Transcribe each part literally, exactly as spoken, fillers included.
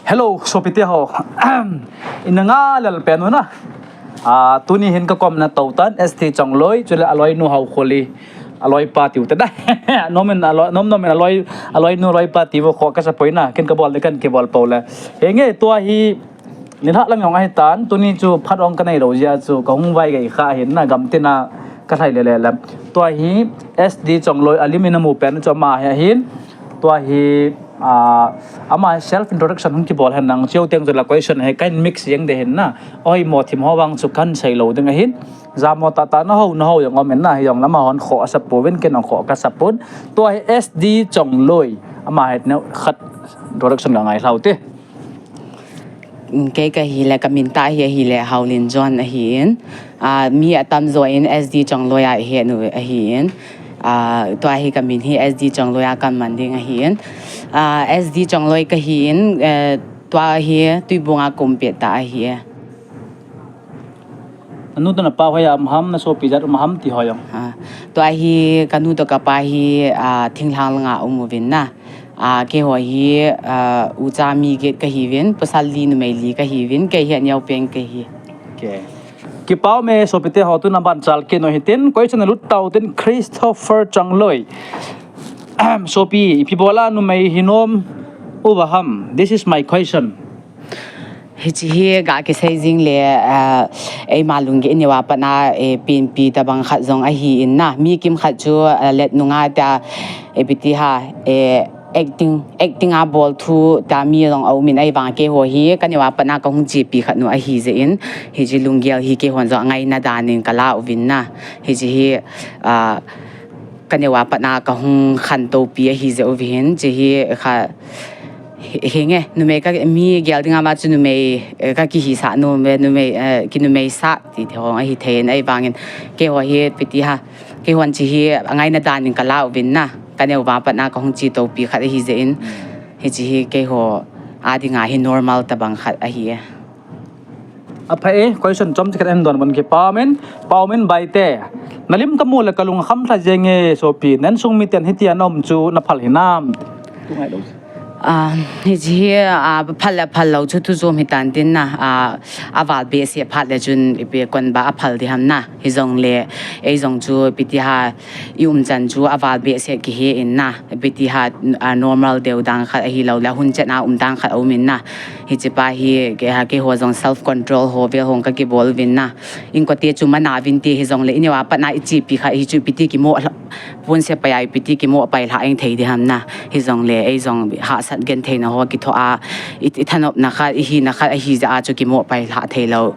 Hello, sopite ho. Ina nga lel pen u na. Ah, tuni hin ka kom na to tan S D Chongloi, chule aloi nu Haokholi, aloi pa tiu te da. Nom in aloi, nom nom in aloi, aloi nu aloi pa tiu kho ka sa poi na, ken ka bol de kan ke bol pau le. Henge, tua hi ni lha lang jong ahi tan, tuni chu phat ong ka nei lo jia chu ka hung vai gai kha hin na gam tina ka thlai le le le. Tua hi S D Chongloi alim in amu pen chu ama hi ahin. Tua hi, ah, ama self introduction hung kibol hen nang chiu teng chu la question he kan mix jeng de hin na. Oi mo thim ho vang chu kan sei lo ding ahin. Ja mo ta ta na ho na ho jong om in na hi jong lama hon kho asa pu vin ken ong kho ka sa pun. Tua hi S D Chongloi ama het na khat introduction ka ngai hlau te. Kei ka hi le ka min ta hi ahi le Haolin John ahi in. Ah, mi atam jo in S D Chongloi a he nu ahi in. Ah, tua hi ka min hi S D Chongloi a kan man ding ahi in. Ah, S D Chongloi ka hi in, eh, tua hi Tuibung a kum pet ta ahi. Anu to na pa hoiya um ham, na sopi jat um ham ti ho jong. Ah, tua hi ka nu to ka pa hi, ah, thinglhang langa um uvin na. Ah, keiho hi, ah, ucha mi get ka hi uvin, pasal li numei li ka hi uvin, kei hi aneo pen ka hi. Okay. Kipau me sopite ho, tuna ban chal kit u hitin, question alut tau tin Christopher Chongloi. Sopi, ipi bola numei hi nom uva ham? This is my question. Hichi hi ga kisei jing le, ah, eima lunggel i neo a pat na, eh, penpi tabang khat jong ahi in na. Mi kim khat chu, ah, let nunga ta, eh, ipi ti ham, eh, acting, acting a bol thu ta mi jong a um in ahivang keiho hi ka neo a pat na ka hung chepi khat nu ahi jeh in. Hichi lunggel hi keihon jong angaina dan in ka la uvin na. Hichi hi, ah, ka neo a pat na ka hung khantou pi ahi jeh uvin. Hichi hi kha, hi, henge, numei ka, mi gel dinga ma chu numei, eh, ka kihisah nu, numei, eh, kinumeisah ti thei hong ahi thei in ahivang in. Keiho hi ipi ti ham, keihon hichi hi angaina dan in ka la uvin na. Ka neo a pat na ka hung chetou pi khat ahi jeh in. Hichi hi keiho a dinga hi normal tabang khat ahi e. Apha e, question chom chi khat en don bon kipau min, Pau Min Baite. Na lim ka mu le ka lung kham lha jeng e sopi, na insung miten hitia na um chu na phal hinam? Tu ngai lo. Ah, hichi hi, ah, phal le phal lou chu thu jom hitan tin na, ah, aval behseh phat le chun ipi kon ba aphal di ham na. Hijong le, ei jong chu ipi ti ham, i um chan chu aval behseh kihi in na. Ipi ti ham, ah, normal deu dan khat ahi lou le, hun chet na um dan khat a um in na. Hichi pa hi, kei ha, keiho jong self control ho vel hong ka kibol uvin na. Inkote chu mana uvin ti hijong le, i neo a pat na i chepi khat hi chu ipi ti kimo lha, pun se pai a ipi ti kimo pai lha eng thei di ham na. Hijong le, ei jong hahsat genthei na ho kitho a, i, i thanop na khat, i hina khat, ahi jeh a chu kimo pai lha thei lou.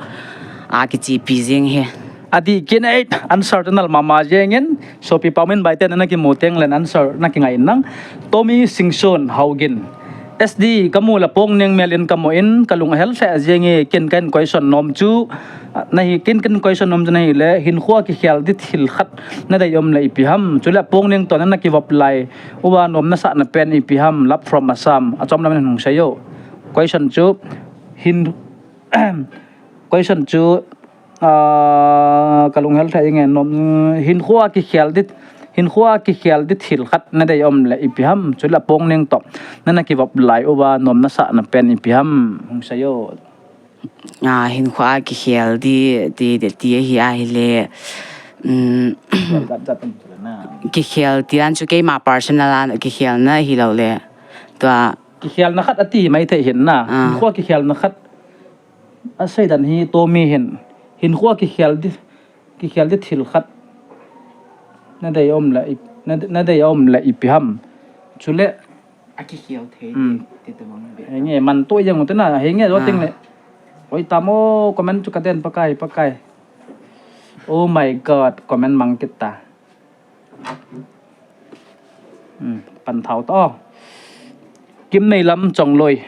A kichepi jing hi. Adih kit e, answer tu nal mama jeng in, sopi Pau Min Baite na na kimu teng len answer na kingai nang. Tommy Singson Haogin. S D ka mu le pong neng mel in ka mu in, ka lung ahel lheh jeng e, ken ka in question nom chu, na hi ken ka in question nom chu na hi le, hinkho a kikhel di thil khat na dei um le ipi ham, chule pong neng to na na kivop lai uva nom na sah na pen ipi ham, love from Assam, achom lam in hung sei o. Question chu, hin, question chu, ah, ka lung hel thei nge nom, hinkho a kikhel di, hinkho a kikhel di thil khat na dei um le ipi ham, chule pong neng to na na kivop lai uva nom na sah na pen ipi ham, hung sei o. Ah, hinkho a kikhel di, ti, ti, ti ahi ahi le, um, Jat, jat, jat, jat, na. Kikhel ti dan chu keima personal a kikhel na hi lou le. Tua. Kikhel na khat ati mai thei hin na. Ah. Hinkho a kikhel na khat. Asei dan hi Tommy hin. Hinkho a kikhel di, kikhel di thil khat. Na dei um le, ip-, na, na dei um le ipi ham. Chule. A kikhel thei. Hmm. Ti, ti tabang be. Henge, man to jeng u te na, henge, jo teng le. Ah. Oi, tamo, comment chu ka den pakai, pakai. Oh my God, comment mang kit ta. Hmm, pan thau to. Kim Nei Lam Chongloi.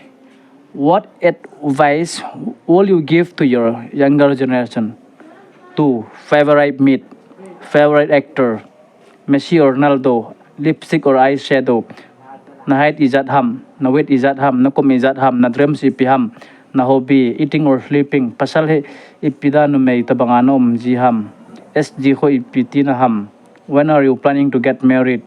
What advice will you give to your younger generation? Two, favorite meat, favorite actor, Messi or Ronaldo, lipstick or eyeshadow, na height ijat ham, na weight ijat ham, na kum ijat ham, na dreams ipi ham, na hobby, eating or sleeping, pasal hi ipi dan numei tabanga na um ji ham, S G kho ipi tina ham, when are you planning to get married,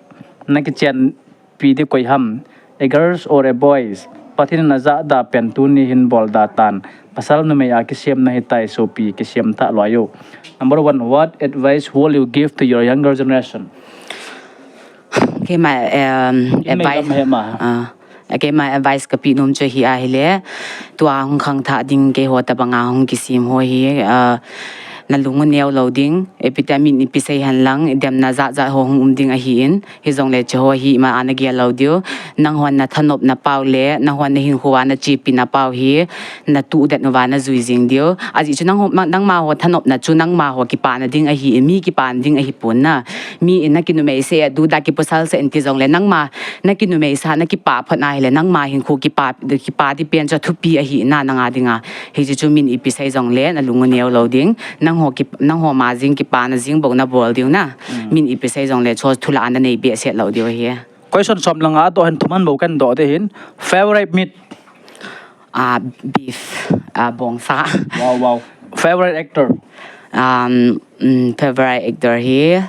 na kichen pi di koi ham, a girls or a boys, Pathen in ajahda pen tuni hin bolda tan. Pasal numei a kisem nahitai sopi, kisem tah loi o. Number one, what advice will you give to your younger generation? Okay, my um, Advice. Keima advice kape nom chu hi ahile, tua hung khangthah ding keiho tabanga hung kisem ho hi, uh, nalung u neo lou ding, ipi tia min ipi sei hen lang, demna jat jat ho hung um ding ahin, hijongle chuho hi ima ana gel lou diu, nanghon nathanopna pau le, nanghon nahinkho a nachepina pau hi, natuh det uva najui jing diu. Ajeh chu nangho, nangma ho thanopna chu nangma ho kipana ding ahi, mi kipana ding ahipon na. Mi in nakinumei seh, duda kipusal seh in ti jongle, nangma nakinumei sa, nakipa phot na hile, nangma hinkho kipa, kipa di pen chu thupi ahi na, nanga dinga. Hichu chu min ipi sei jongle, nalung u neo lou ding. Nangho ki, nangho ma jing kipana jing bou nabol diu na. Min ipi sei jongle, chu thulah a nanei behseh lou diu ahi. Question som le nga doh hen, thum hen bou kadoh ding ahin. Favorite meat? Ah, beef. Ah, bongsa. Wow, wow. Favorite actor? Um, mm, favorite actor hi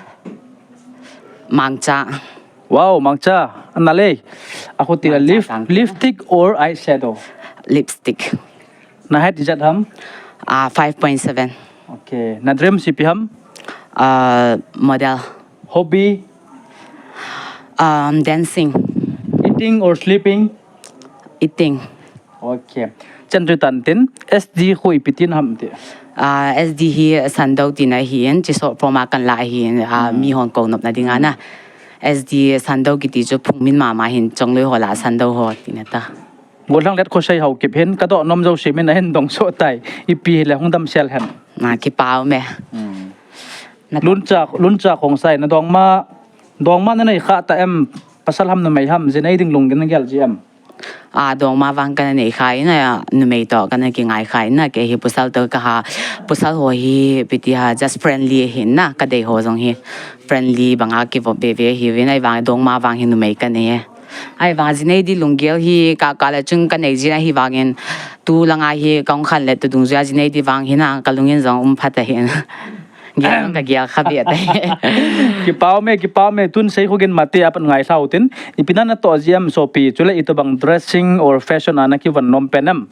Mangcha. Wow, Mangcha. Ana le. Akhu tila Mangcha lip, tang. Lipstick or eyeshadow? Lipstick. Na height ijat ham? Ah, five point seven. Okay. Na dream ipi ham? Ah, model. Hobby? Um, dancing. Eating or sleeping? Eating. Okay. Chan chu tan tin, S D khu ipi tin ham ti? Ah, S D hi Sandou tina ahin, chi short form a kanla ahin, ah, mihon kou nopna dinga na. S D Sandou kiti chu phung min mama hin, Chongloi ho lah a Sandou ho tina ta. Gollhanglet Khosei Haokip hin, kadoh nom jouse min ahin dong soh tai, ipi hile hung damsel hen. Na kipah ume. Hmm. Na Luncha, Luncha Khongsai, na dongma, dongma nanei kha ta em, pasal ham numei ham, jinei ding lunggel nagel ji em? Ah, dongma vang kana nei kha in a, numei toh kana kingai kha in a, kei hi pasal toh kaha, pasal ho hi ipi ti ham, just friendly ahin na, kadei ho jong hi friendly banga kivop veve ahiuvin, ahivang dongma vang hi numei kanei e. Ahivang jinei di lunggel hi ka, ka le chung kanei jin ahivangin, tulanga hi kahung khanlet tu dungjuia jinei di vang hi na, kalungin jong um phat ahin. Gel kagel kha beh tai. Kipah ume, kipah ume, tun sei khu gin mate apat ngailha utin. Ipi na natoh ji em sopi, chule itobang dressing or fashion a nakivon nom pen em?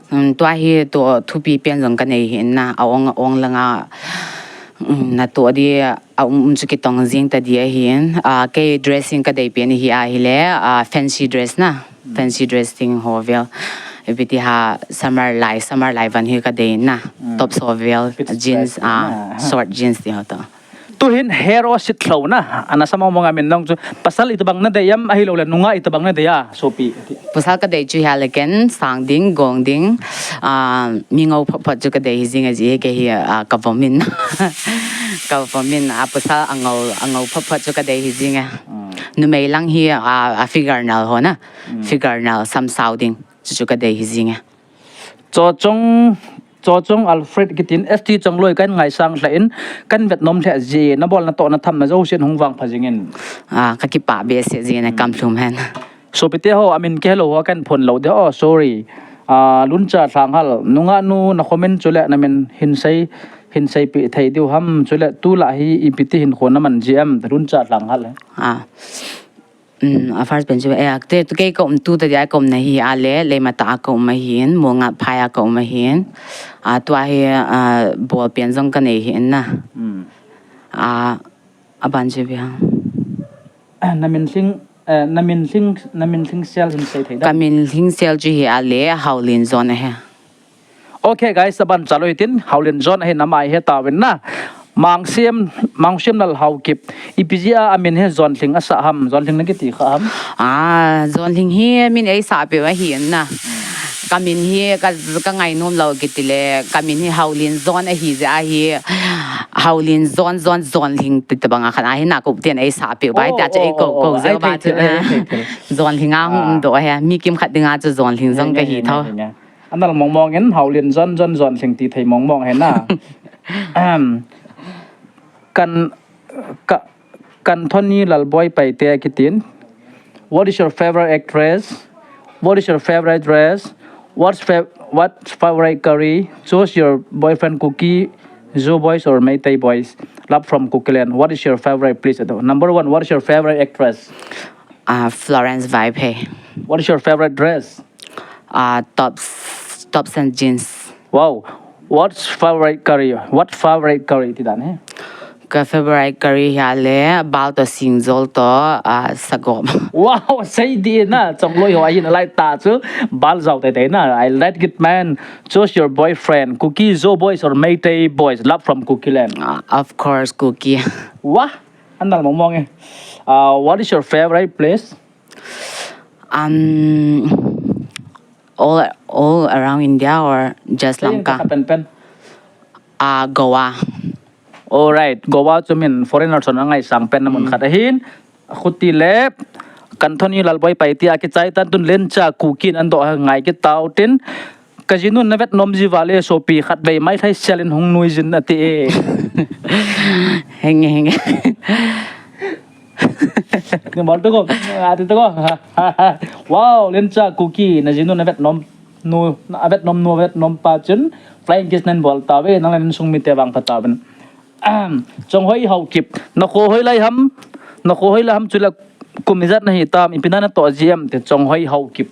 Hmm, tua hi toh thupi pen jong kanei ahin na, a ong, a ong langa, hmm, natoh di, a um, um chu kitong jing ta di ahin. Ah, kei dressing kadei pen hi ahile, ah, fancy dress na. Fancy dress ding ho vel. Ipi ti ham, summer lai, summer lai vang hi kadei na. Top so vel, jeans, ah, short jeans ti ho toh. Tu hin hair o sit lou na. Ana sa mong mong a min nong chu. Pasal itobang nadei em, ahilou le nungah itobang nadei a, sopi. Pasal kadei chu hi ahile ken, sang ding, gong ding, ah, mi ngou phot phot chu kadei hi jing ahi, kei hi, ah, kavomin. Kavomin, ah, pasal angou, angou phot phot chu kadei hi jing e. Numei lang hi, ah, a figure nal ho na. Figure nal, sam sao ding. Chuchu kadei hi jing e. Chochong, Chochong Alfred kitin, S T Chongloi kahin ngaisang lheh in, kahin vet nom lheh jin, nabol natoh nathamna jousen hung vangpha jingin. Ah, kakipah behseh jin e, kam lhum hen. Sopite ho, amin kihelou ho kahin phon lou ding, oh, sorry. Ah, Luncha Lhanghal, nungah nu, nakhomin chule namin hinsei, hinsei peh thei diu ham, chule tulai hi ipi ti hinkho naman ji em, Luncha Lhanghal. Ah. Um, a first pen chu, eh, te, tu kei ka um tu ta dia ka umna hi ahile, Leimatah a ka um ahin, Molngatphai a ka um ahin. Ah, tua hi, ah, bol pen jong kanei ahin na. Ah, aban chu ipi ham. Ah, namin lhing, eh, namin lhing, namin lhing sel hin sei thei da. Kamin lhing sel chu hi ahile, Haolen John ahi. Okay guys, aban chalou hitin, Haolen John ahi nama hi tauvin na. Mangsiam, Mangsiam Lal Haokip. Ipi jeh a amin hi Jonlhing asah ham, Jonlhing nakiti kha ham? Ah, Jonlhing hi min eisah peh u ahin na. Kamin hi ka, kangai nom lou kiti le, kamin hi Haolen John ahi jeh ahi. Haolen John, John, Jonlhing ti tabang a khat ahi na, ka u ten eisah peh u bai, oh, tia chu, oh, eikou, oh, kou, oh, jeh ba chu na. Jonlhing a hung um doh ahi, mi kimkhat dinga chu Jonlhing jong kahi thou. Anal mong mong in, Haolen John, John, Jonlhing ti thei mong mong ahi na. Ahem. Kan, ka, Kanthoni Lalboi Paite kitin. What is your favorite actress? What is your favorite dress? What's fav-, what's favorite curry? Choose your boyfriend, Kuki, Zo boys or Meitei boys? Love from Kukiland. What is your favorite place? Number one, what is your favorite actress? Ah, Florence Vaiphei. What is your favorite dress? Uh, tops, tops and jeans. Wow. What's favorite curry? What favorite curry ti dan he? Ka favorite curry hi ale bal to singjol to uh, sagom. Wow, sei di na, chongloi ho ahin alai ta chu, bal jao tei tei na, I like it man. Choose your boyfriend, Kuki Zo boys or Meitei boys, love from Kuki land. Uh, of course, Kuki. Wah, anal mong mong eh. Uh, what is your favorite place? Um, all all around India or just Lanka? Pen pen. Uh, Goa. Alright, Goa chu min foreigner son angai sang pen na mun khat ahin. Khuti le, kan thoni Lalboi pai ti a kichai tan tun lencha Kuki in an do ngai ki tau tin. Ka jinu na vet nom ji vale sopi khat vei mai thai sel in hung nui jin ati e. Henge henge. Ni bol to ko, ati to ko. Wow, lencha Kuki na jinu na vet nom nu, na vet nom nu vet nom pa chun flying kiss nan bol ta ve, nang len sung mi te vang pha ta ben. Chonghoi Haokip, na kho hoi lai ham, na kho hoi lai ham chule kum ijat na hi tam, ipi na na to ji em ti Chonghoi Haokip.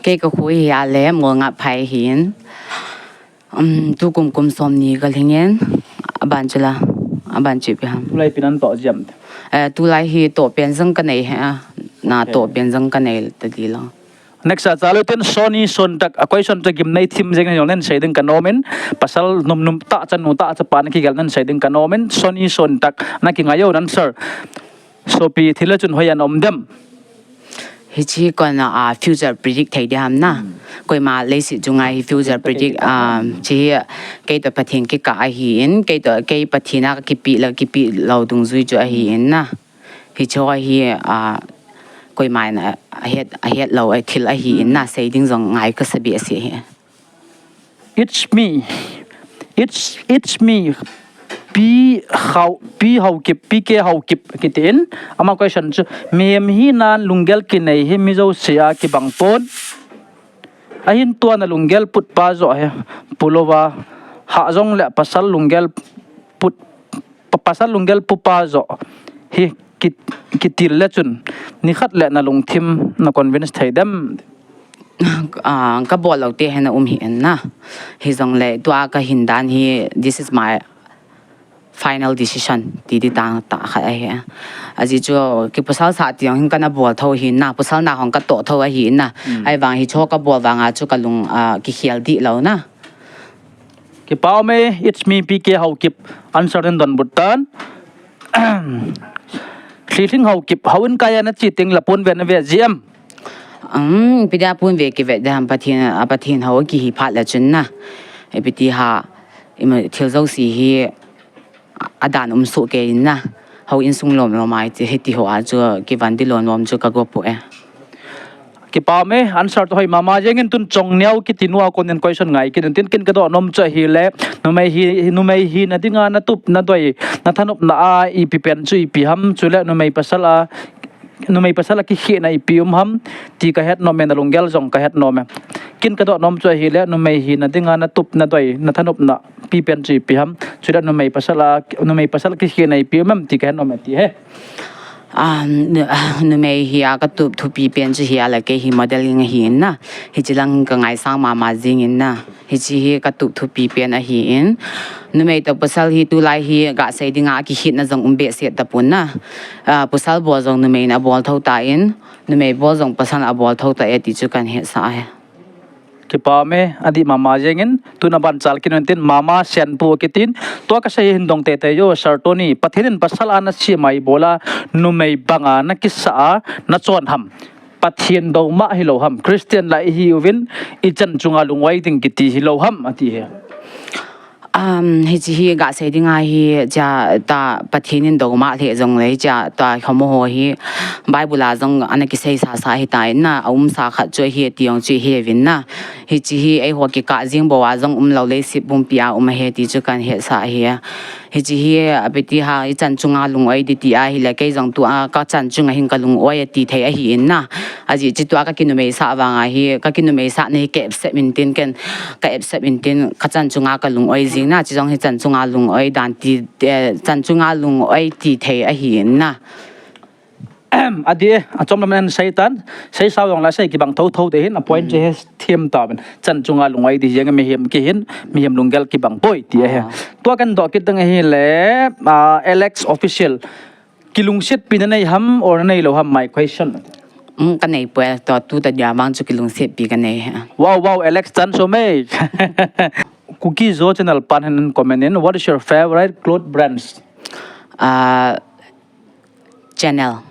Kei ka kho hi ale Molngapphai hin. Um, tu kum kum som ni ka lhingen, aban chula, aban chu ipi ham. Tulai ipi na na to ji em ti. Eh, tulai hi to pen jang ka nei he, na to pen jang ka nei ta di lo. Next a chalu tin Sony Sontak, a question to gim nei thim jeng jong nen sei ding ka nom in, pasal num num ta cha nu ta cha pa na kigel nen sei ding ka nom in, Sony Sontak na kingai o nan sir. Sopi thil a chun hoi an om dem. Hichi kon a future predict thei di ham na. Koima leiset chunga hi future predict, um, chi hi kei to Pathen kikah ahi in, kei to kei Pathen a kipe lo, kipe lo dungjui chu ahi in na. Hichi ho hi, uh, koima in a, a het, a het lo, a thil ahi in na, sei ding jong ngai ka sa be a si hi. It's me. It's it's me. Pi Hau Pi Haokip, P K Haokip kiti in. Ama question chu, mihem hi nan lunggel kinei hi mi jouse a kibang pon. Ahin tua na lunggel put pa jo he, pulova, ha jong le pasal lunggel put, pa, pasal lunggel pu pa jo hi ki, kitil le chun, ni khat le na lungthim na convince thei dem. Ah, ka bol lo te he na um hi en na. Hi jong le tua ka hin dan hi, this is my final decision ti di ta ta khat ahi. Aji chu ki pasal sa ti jong hin ka na bol tho hi na, pasal na hong ka to tho ahi na. Ai vang hi chu ka bol vang a chu ka lung, ah, ki khial di lo na. Kipa um e, it's me P K Haokip, answer in don butan. Thilhing Haokip, hau in kaya na chi ting la pun ve na ve ji em. Um, ipi dia pun ve ki ve dia Pathen, a Pathen hau ki hi phat la chun na. Ipi ti ha, ima thil jouse hi a dan um su ke in na. Hau insung lom lom ai ti hiti ho a chu ki van di lom lom chu ka go pu e. Kipa um e, answer to hoi mama jeng in tun Chongneo kiti nu a kon in question ngai kin tin kin ka do nom chu ahi le, numei hi, numei hi na dinga na tup na doi, na thanop na a ipi pen chu ipi ham chu le numei pasal a, numei pasal a kikhehna ipi um ham ti ka het nom e, na lunggel jong ka het nom e. Kin ka do nom chu ahi le, numei hi na dinga na tup na doi, na thanop na pi pen chu ipi ham chu le numei pasal a, numei pasal a kikhehna ipi um ham ti ka het nom e ti he. Ah, nu, ah, numei hi a ka tup thupi pen chu hi a la kei hi modeling ahi in na. Hichi lang ka ngaisang mama jing in na. Hichi hi ka tup thupi pen ahi in. Numei to pasal hi tulai hi ga sei dinga ki hit na jong um be se ta pun na. Ah, pasal bol jong numei na bol tho ta in. Numei bol jong pasal a bol tho ta e ti chu kan he sa he. Kipa um e, adi mama jeng in, tuna ban chal kin tin mama sian pu kitin, tua ka sei hin dong te te jo, Sir Tony, Pathen in pasal a na si mai bola, numei banga na kisa a, na chon ham. Pathen do ma hi lo ham, Christian la hi uvin, i chan chunga lungwai ding kiti hi lo ham, ati he. Um, hichi hi ga sei dinga hi cha ta Pathen in do ma le jong le cha ta khomo ho hi Bible a jong ana ki sei sa sa hi ta in na a um sa khat chu hi ti jong chu hi vin na. Hichi hi ei ho ki ka jing bo a jong um lo le si bum pi a um he ti chu kan he sa hi. Hichi hi a be ti ha i chan chunga lung oi di ti a hi le kei jong tu a ka chan chunga hin ka lung oi ti thei ahi in na. Aji chi tu a ka ki numei sa vang a hi ka ki numei sa nei ke sep min tin ken ka ep sep in tin ka chan chunga ka lung oi jing na, chi jong hi chan chunga lung oi dan ti, eh, chan chunga lung oi ti thei ahi in na. Adi, achom lam in sei tan, sei sao jong la sei kibang thotho te hin, a point chu he them ta ben. Chan chunga lungai di jeng mihem kihin, mihem lunggel kibang poi ti ahi. Ah. Tua kan doh kit ding ahile, ah, Alex Official. Kilungsetpi na nei ham or na nei lou ham, my question. Um, ka nei poi, tua tu ta dia mang chu kilungsetpi ka nei he. Wow, wow, Alex Chan Somei. Kuki Zo channel pan hin comment in, what is your favorite cloth brands? Ah, Chanel.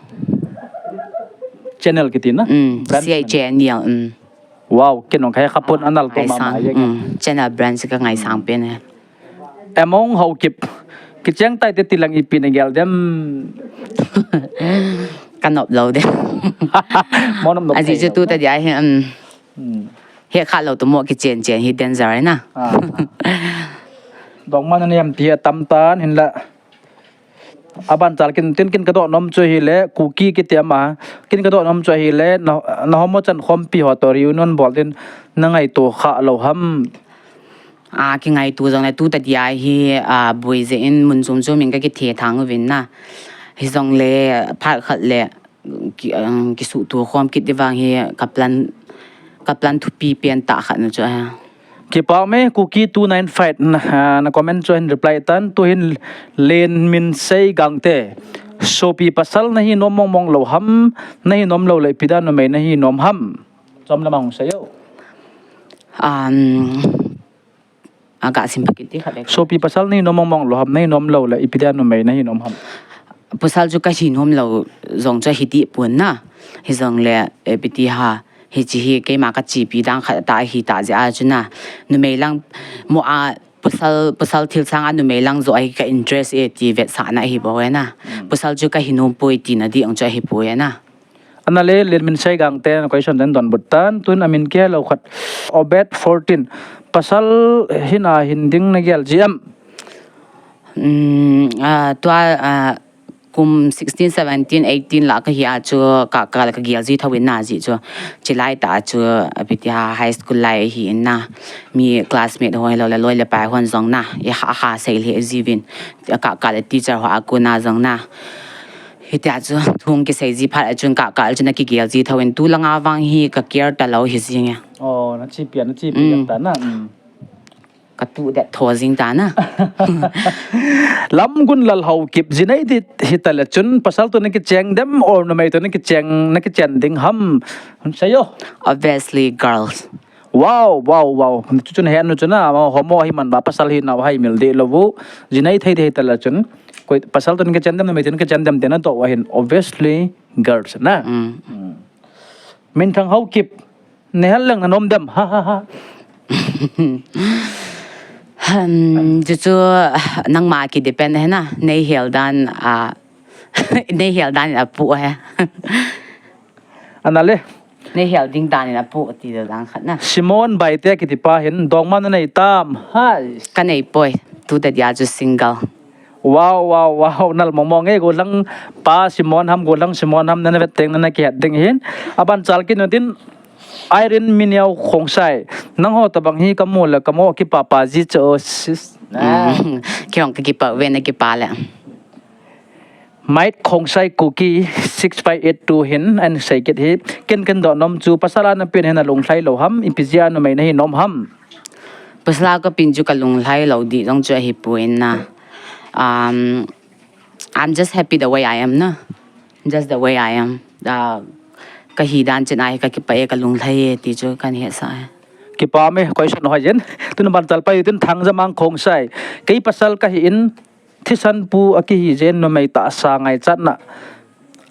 Chanel kiti na? Mm, brand C H A N E L, mm. Wow, ken jong ka he kha pon, ah, anal to mama, ngaisang, ye. Mm, Chanel brand si ka ngaisang pen e. Among Haokip. Kicheng tai te ti lang ipi na gel dem. Ka nop lou dem. Mo nom nom. Ajeh chu tu ta dia hi, um. Hmm. He kha lou tu mo kichen chen hi danger na. Ah. Dong man ne yam ti atam tan hin la. Aban chal kin tin kin ka doh nom chu ahile, Kuki kiti ama. Kin ka doh nom chu ahile, na, na homo chan khompi ho to reunion bol din na ngaito kha lou ham. A, kingaito jong le tu ta dia hi, a, boi jeh in mun chom chom in ka kithe thang uvin na. Hijong le phat khat le ki, um, kisuhto khom kit di vang hi ka plan, ka plan thupi pen tah khat na chu ahi. Kipa me, Kuki two nine five na, ah, na comment chu hin reply tan, tu hin Lenminsei Gangte. Sopi pasal na hi nom mong mong lou ham, na hi nom lou le ipi dia numei na hi nom ham. Chom lam a hung sei o. Um, a ga sim pha kit ti khat le. Sopi pasal na hi nom mong mong lou ham, na hi nom lou le ipi dia numei na hi nom ham. Pasal chu ka hi nom lou jong chu hi ti pon na. Hijong le, eh, ipi ti ham. Hiche hi keima ka chepi dan khat tah ahi ta jeh a chu na. Numei lang mo a pasal, pasal thil sang a numei lang joh ahi ka interest e ti vetsahna ahi bou e na. Mm. Pasal chu ka hi nom poi tina di ang chu ahi poi e na. Ana le, Lenminsei Gangte na question den donbut tan, tun amin kihei lou khat. Obed fourteen. Pasal hina hin ding na gel ji em? Um, ah, tua, ah, kum sixteen, seventeen, eighteen lah ka hi a chu ka, ka, ka gel ji thou in na ji chu. Chilai tah chu, a, ipi ti ham, high school lai hi in na. Mi classmate ho hilou le, loi le pai hon jong na. I ha, ha sei le ji uvin. Ka, ka le teacher ho a kon a jong na. Hitia chu, thu kisei ji phat a chun ka, ka le chun a kigel ji thou in. Tu lang a vang hi ka care ta lou hi jing e. Oh, na chepi a, na chepi a. Mm. Ta na. Mm. Ka tu det tho jing ta na. Lamgunlal Haokip, ji nei di hita le chun, pasal to na kicheng dem, or numei to na kicheng, na kichen ding ham. Sei o. Obviously, girls. Wow, wow, wow. Chu chun hen nu chu na, homo hi man ba pasal hi nau hai mil di lou vu. Ji nei thei di hita le chun. Koi pasal to na kichen dem, numei to na kichen dem, te na to wa hin. Obviously, girls na. Mm. Mm. Minthang Haokip. Nei hel leng na nom dem. Ha, ha, ha. Hmm, chu chu, nangma ki depend he na. Nei hel dan, a, nei hel dan in a pu he. Ana le. Nei hel ding dan in a pu ti dan khat na. Simon Baite kiti pa hin dongma na nei tam. Hai. Ka nei poi. Tu ta dia chu single. Wow, wow, wow. Nal mong mong e, golang pa Simon ham, golang Simon ham, nana vet teng, nana kihet ding hin. Aban chal kit nu tin, Irene Miniao Khongsai. Nangho tabang hi kamu le kamu kipapa ji chu, sis. Ah. Mm, kei jong ka kipa uve, na kipa le. Mike Khongsai Kuki six five eight two hin, ana sei kit hi. Ken ken doh nom chu, pasal a na pen hi na lunglhai lou ham, ipi jeh a numei na hi nom ham. Pasal a ka pen chu ka lunglhai lou di jong chu ahi poi na. Um, I'm just happy the way I am na. Just the way I am. Ah, ka hi dan chen a hi ka kipa e, ka lunglhai e ti chu kan hetsah e. Kipa me, question hoi jeng. Tun ban chal pai tin Thangjamang Khongsai. Kei pasal ka hi in thisan pu a kihi jeh in numei tahsa ngaichatna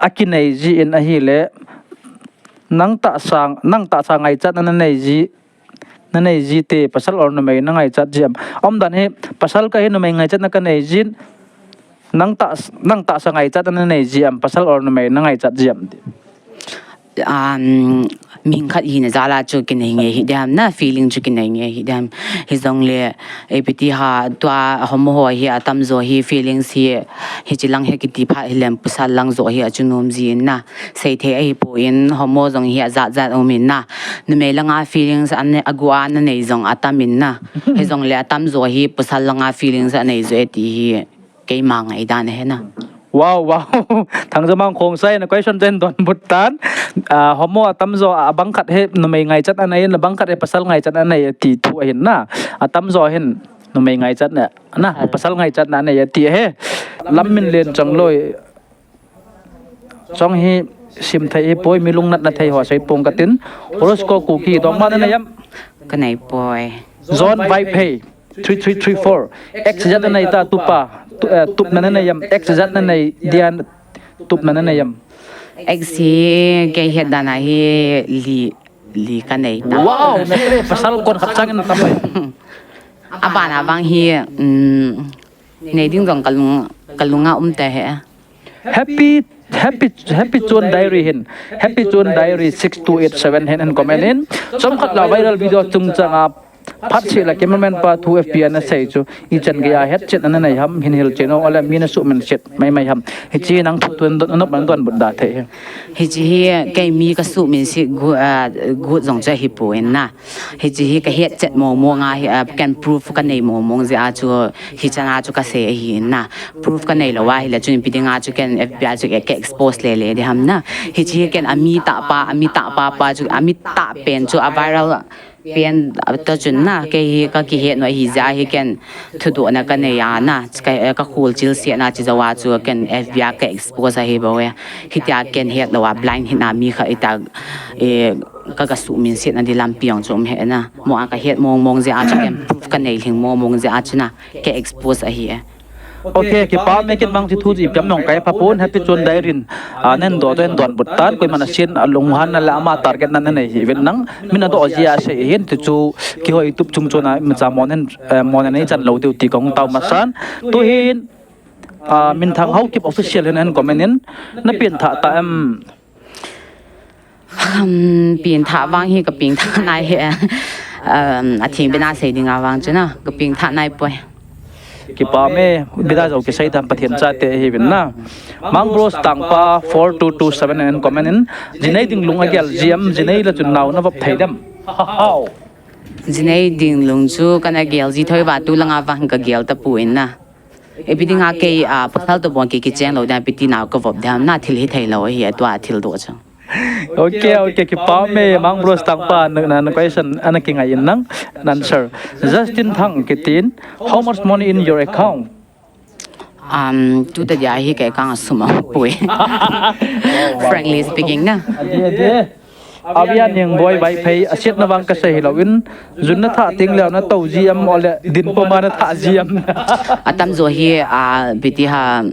a kinei ji in ahile. Nang tahsa, nang tahsa ngaichatna na nei ji. Na nei ji te, pasal or numei na ngaichat ji em? Umdan hi, pasal ka hi numei ngaichatna ka nei jin, nang tah, nang tahsa ngaichatna na nei ji em, pasal or numei na ngaichat ji em ti. Um, mihing khat hina jal a chu kinei nge hi dem na, feeling chu kinei nge hi dem. Hijong le, ipi ti ham, tua homo ho hi atam jo hi feelings hi, hiche lang hi kiti phat hi lem pasal lang jo hi achu nom ji in na. Sei thei ahi poi, homo jong hi ajat jat um in na. Numei langa feelings a gu a na nei jong atam in na. Hijong le atam jo hi pasal langa feelings a nei jo e ti hi keima ngaidan ahi na. Wow, wow. Thangja Mang Khongsai, na question chen donbut tan. Ah, homo atamjo, abang khat hi numei ngaichat anei, abang khat hi pasal ngaichat anei ti thu ahin na. Atamjo hin numei ngaichat na, na, pasal ngaichat na anei ti hi. Lam min len chang loi. Chong hi sim thei hi poi, mi lungnatna thei ho sei pong katin. Horoscope Kuki, dongma nanei em? Kanei poi. John Vaiphei, three three three four. X Z nanei ta tupa, tu, eh, tupna nanei em? X Z nanei dia, tupna nanei em? X hi kei het dan a hi li, li kanei ta. Wow, pasal kon khat chang in tam. Abana vang hi, um, nei ding jong kalung, kalunga um te he. Happy, happy, Happy Chun Diary hin. Happy Chun Diary six two eight seven hin, hin comment in. Chomkhat la viral video chungchang a phat seh la cameraman pa thu F B I na sei chu. Ichan gei a hetchet nanei ham, hin hilchen o, ole mi na suhminset maimai ham. Hichi nang thu tun don, nop man donbut da thei hi. Hichi hi kei mi ka suhminset gu, ah, gu jong chu ahipoi na. Hichi hi ka hetchet mong mong a hi, ah, ken proof kanei mong mong jeh a chu, hichan a chu kasei ahi na. Proof kanei lou a hile chun ipi dinga chu ken F B I chu ka expose le le ding ham na. Hichi hi ken ami tah pa, ami tah pa pa chu, ami tah pen chu a viral pen, ah, ta chun na, kei hi ka kihet nom ahi jeh a hi ken thudohna kanei a na, ka, eh, ka kholchil sehna chi jou a chu ken F B I ka expose ahi bou e. Hitia ken het lou a blind hina mi khat ita, eh, ka, ka suhminsetna di lampi jong chu um he na. Mo a ka het mong mong jeh a chu ken proof kanei lhing mong mong jeh a chu na, ka expose ahi e. Ok, kipa me, ken mang chi thu chi piam nong kai pha pon, Happy Chun Diary in, ah, nen do to en donbut tan, koiman asin, alunghan na la ama target na nanei hi ven nang, min ado ji a sei hin ti chu, kihoi tup chung chun a, mi cha mon en, eh, mon en ei chan lou diu ti kong tao masan, tu hin, ah, Minthang Haokip Official hin en comment in, na piangthah ta em? Um, piangthah vang hi ka piangthah nai hi. Um, atheng bena sei dinga vang chu na, ka piangthah nai poi. Kipa me, bida jou kisei tam Pathen chate hi vin na. Mang Bros Tangpa four two two seven en comment in, jinei ding lung agel ji em, jinei la chun nao na vop thei dem. Hao. Jinei ding lung chu kana gel ji thoi va, tu langa vang ka gel tapon na. Ipi dinga kei, ah, pasal to bong kei kicheng lou ding, ipi ti nao ka vop ding, na thil hithei lou ahi, atua thil doh chu. Ok, ok, kipa me, Mang Bros Tangpa, na, na, na question, ana kingai in nang, na answer. Justin Thang kitin, how much money in your account? Um, tu ta dia hi kei kang sum a poi. Frankly speaking na. Ade, ade. Avia Niang Boi Vaiphei, asetna vang kasei hilou in, jun na thah teng leh na tou ji em, ole din puma na thah ji em? Atamjo hi, ah, ipi ti ham,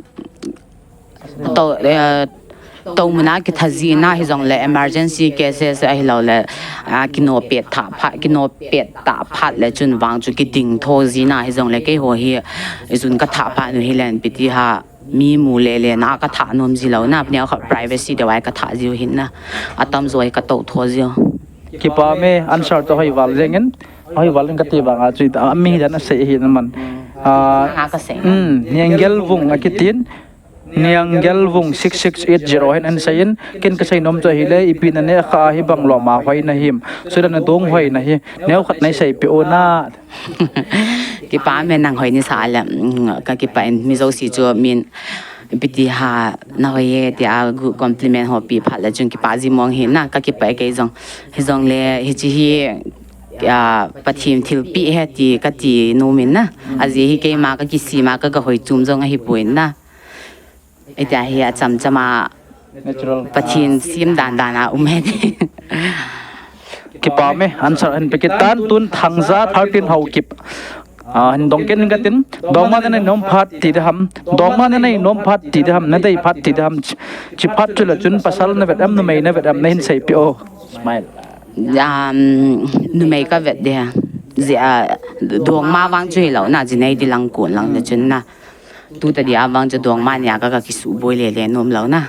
tou, eh, tou muna kitha ji na hijongle emergency cases ahilouleh, ah, kino pet thah phat, kino pet tah phat le chun vang chu kiding tho ji na hijongle keiho hi, jun ka thah phat nu hi len ipi ti ham, mi mu le le na ka thah nom ji lou na, neokhat privacy deuva ka thah jiu hin na. Atamjo hi ka tou tho jiu. Kipa me, answer to hoi val jeng in, hoi val in kati vang a chu, a mi dan a sei hi na man. Ah, ha ka sei. Hmm, Niang Gelvung akitin. Niang Gelvung six six eight zero hin ana sei in, ken kasei nom chu ahile, ipi na neh kha hi bang lom a hoi na him. Suda na dong hoi na hi, neokhat nei seipeh o na. Kipa me, nang hoi nasa le, mm, ka kipah in, mi jouse chu min ipi ti ham na hoi e tia gu compliment ho pe phat le chun kipa ji mong hi na, ka kipah e kei jong. Hijongle hichi hi, ah, Pathen thilpeh ahi ti kati nom in na. Ajeh hi keima ka kisem a ka, ka hoi chom jong ahipon na. Hitia hi achamcham a natural. Pathen sem dan dan a um ahi. Kipa me, answer hin pe kit tan, tun Thangja thirteen Haokip. Ah, hin dong ken katin, dongma nanei nom phat ti ding ham, dongma nanei nom phat ti ding ham, nadei phat ti ding ham, chi, chi phat chu le chun pasal na vet em, numei na vet em, na hin seipeh o. Smile. Um, numei ka vet ding. Jeh a, dongma vang chu hilou na, jinei ding lang kon lang le chun na. Tu ta dia vang chu dongma nia ka, ka kisuh boi le le nom lou na.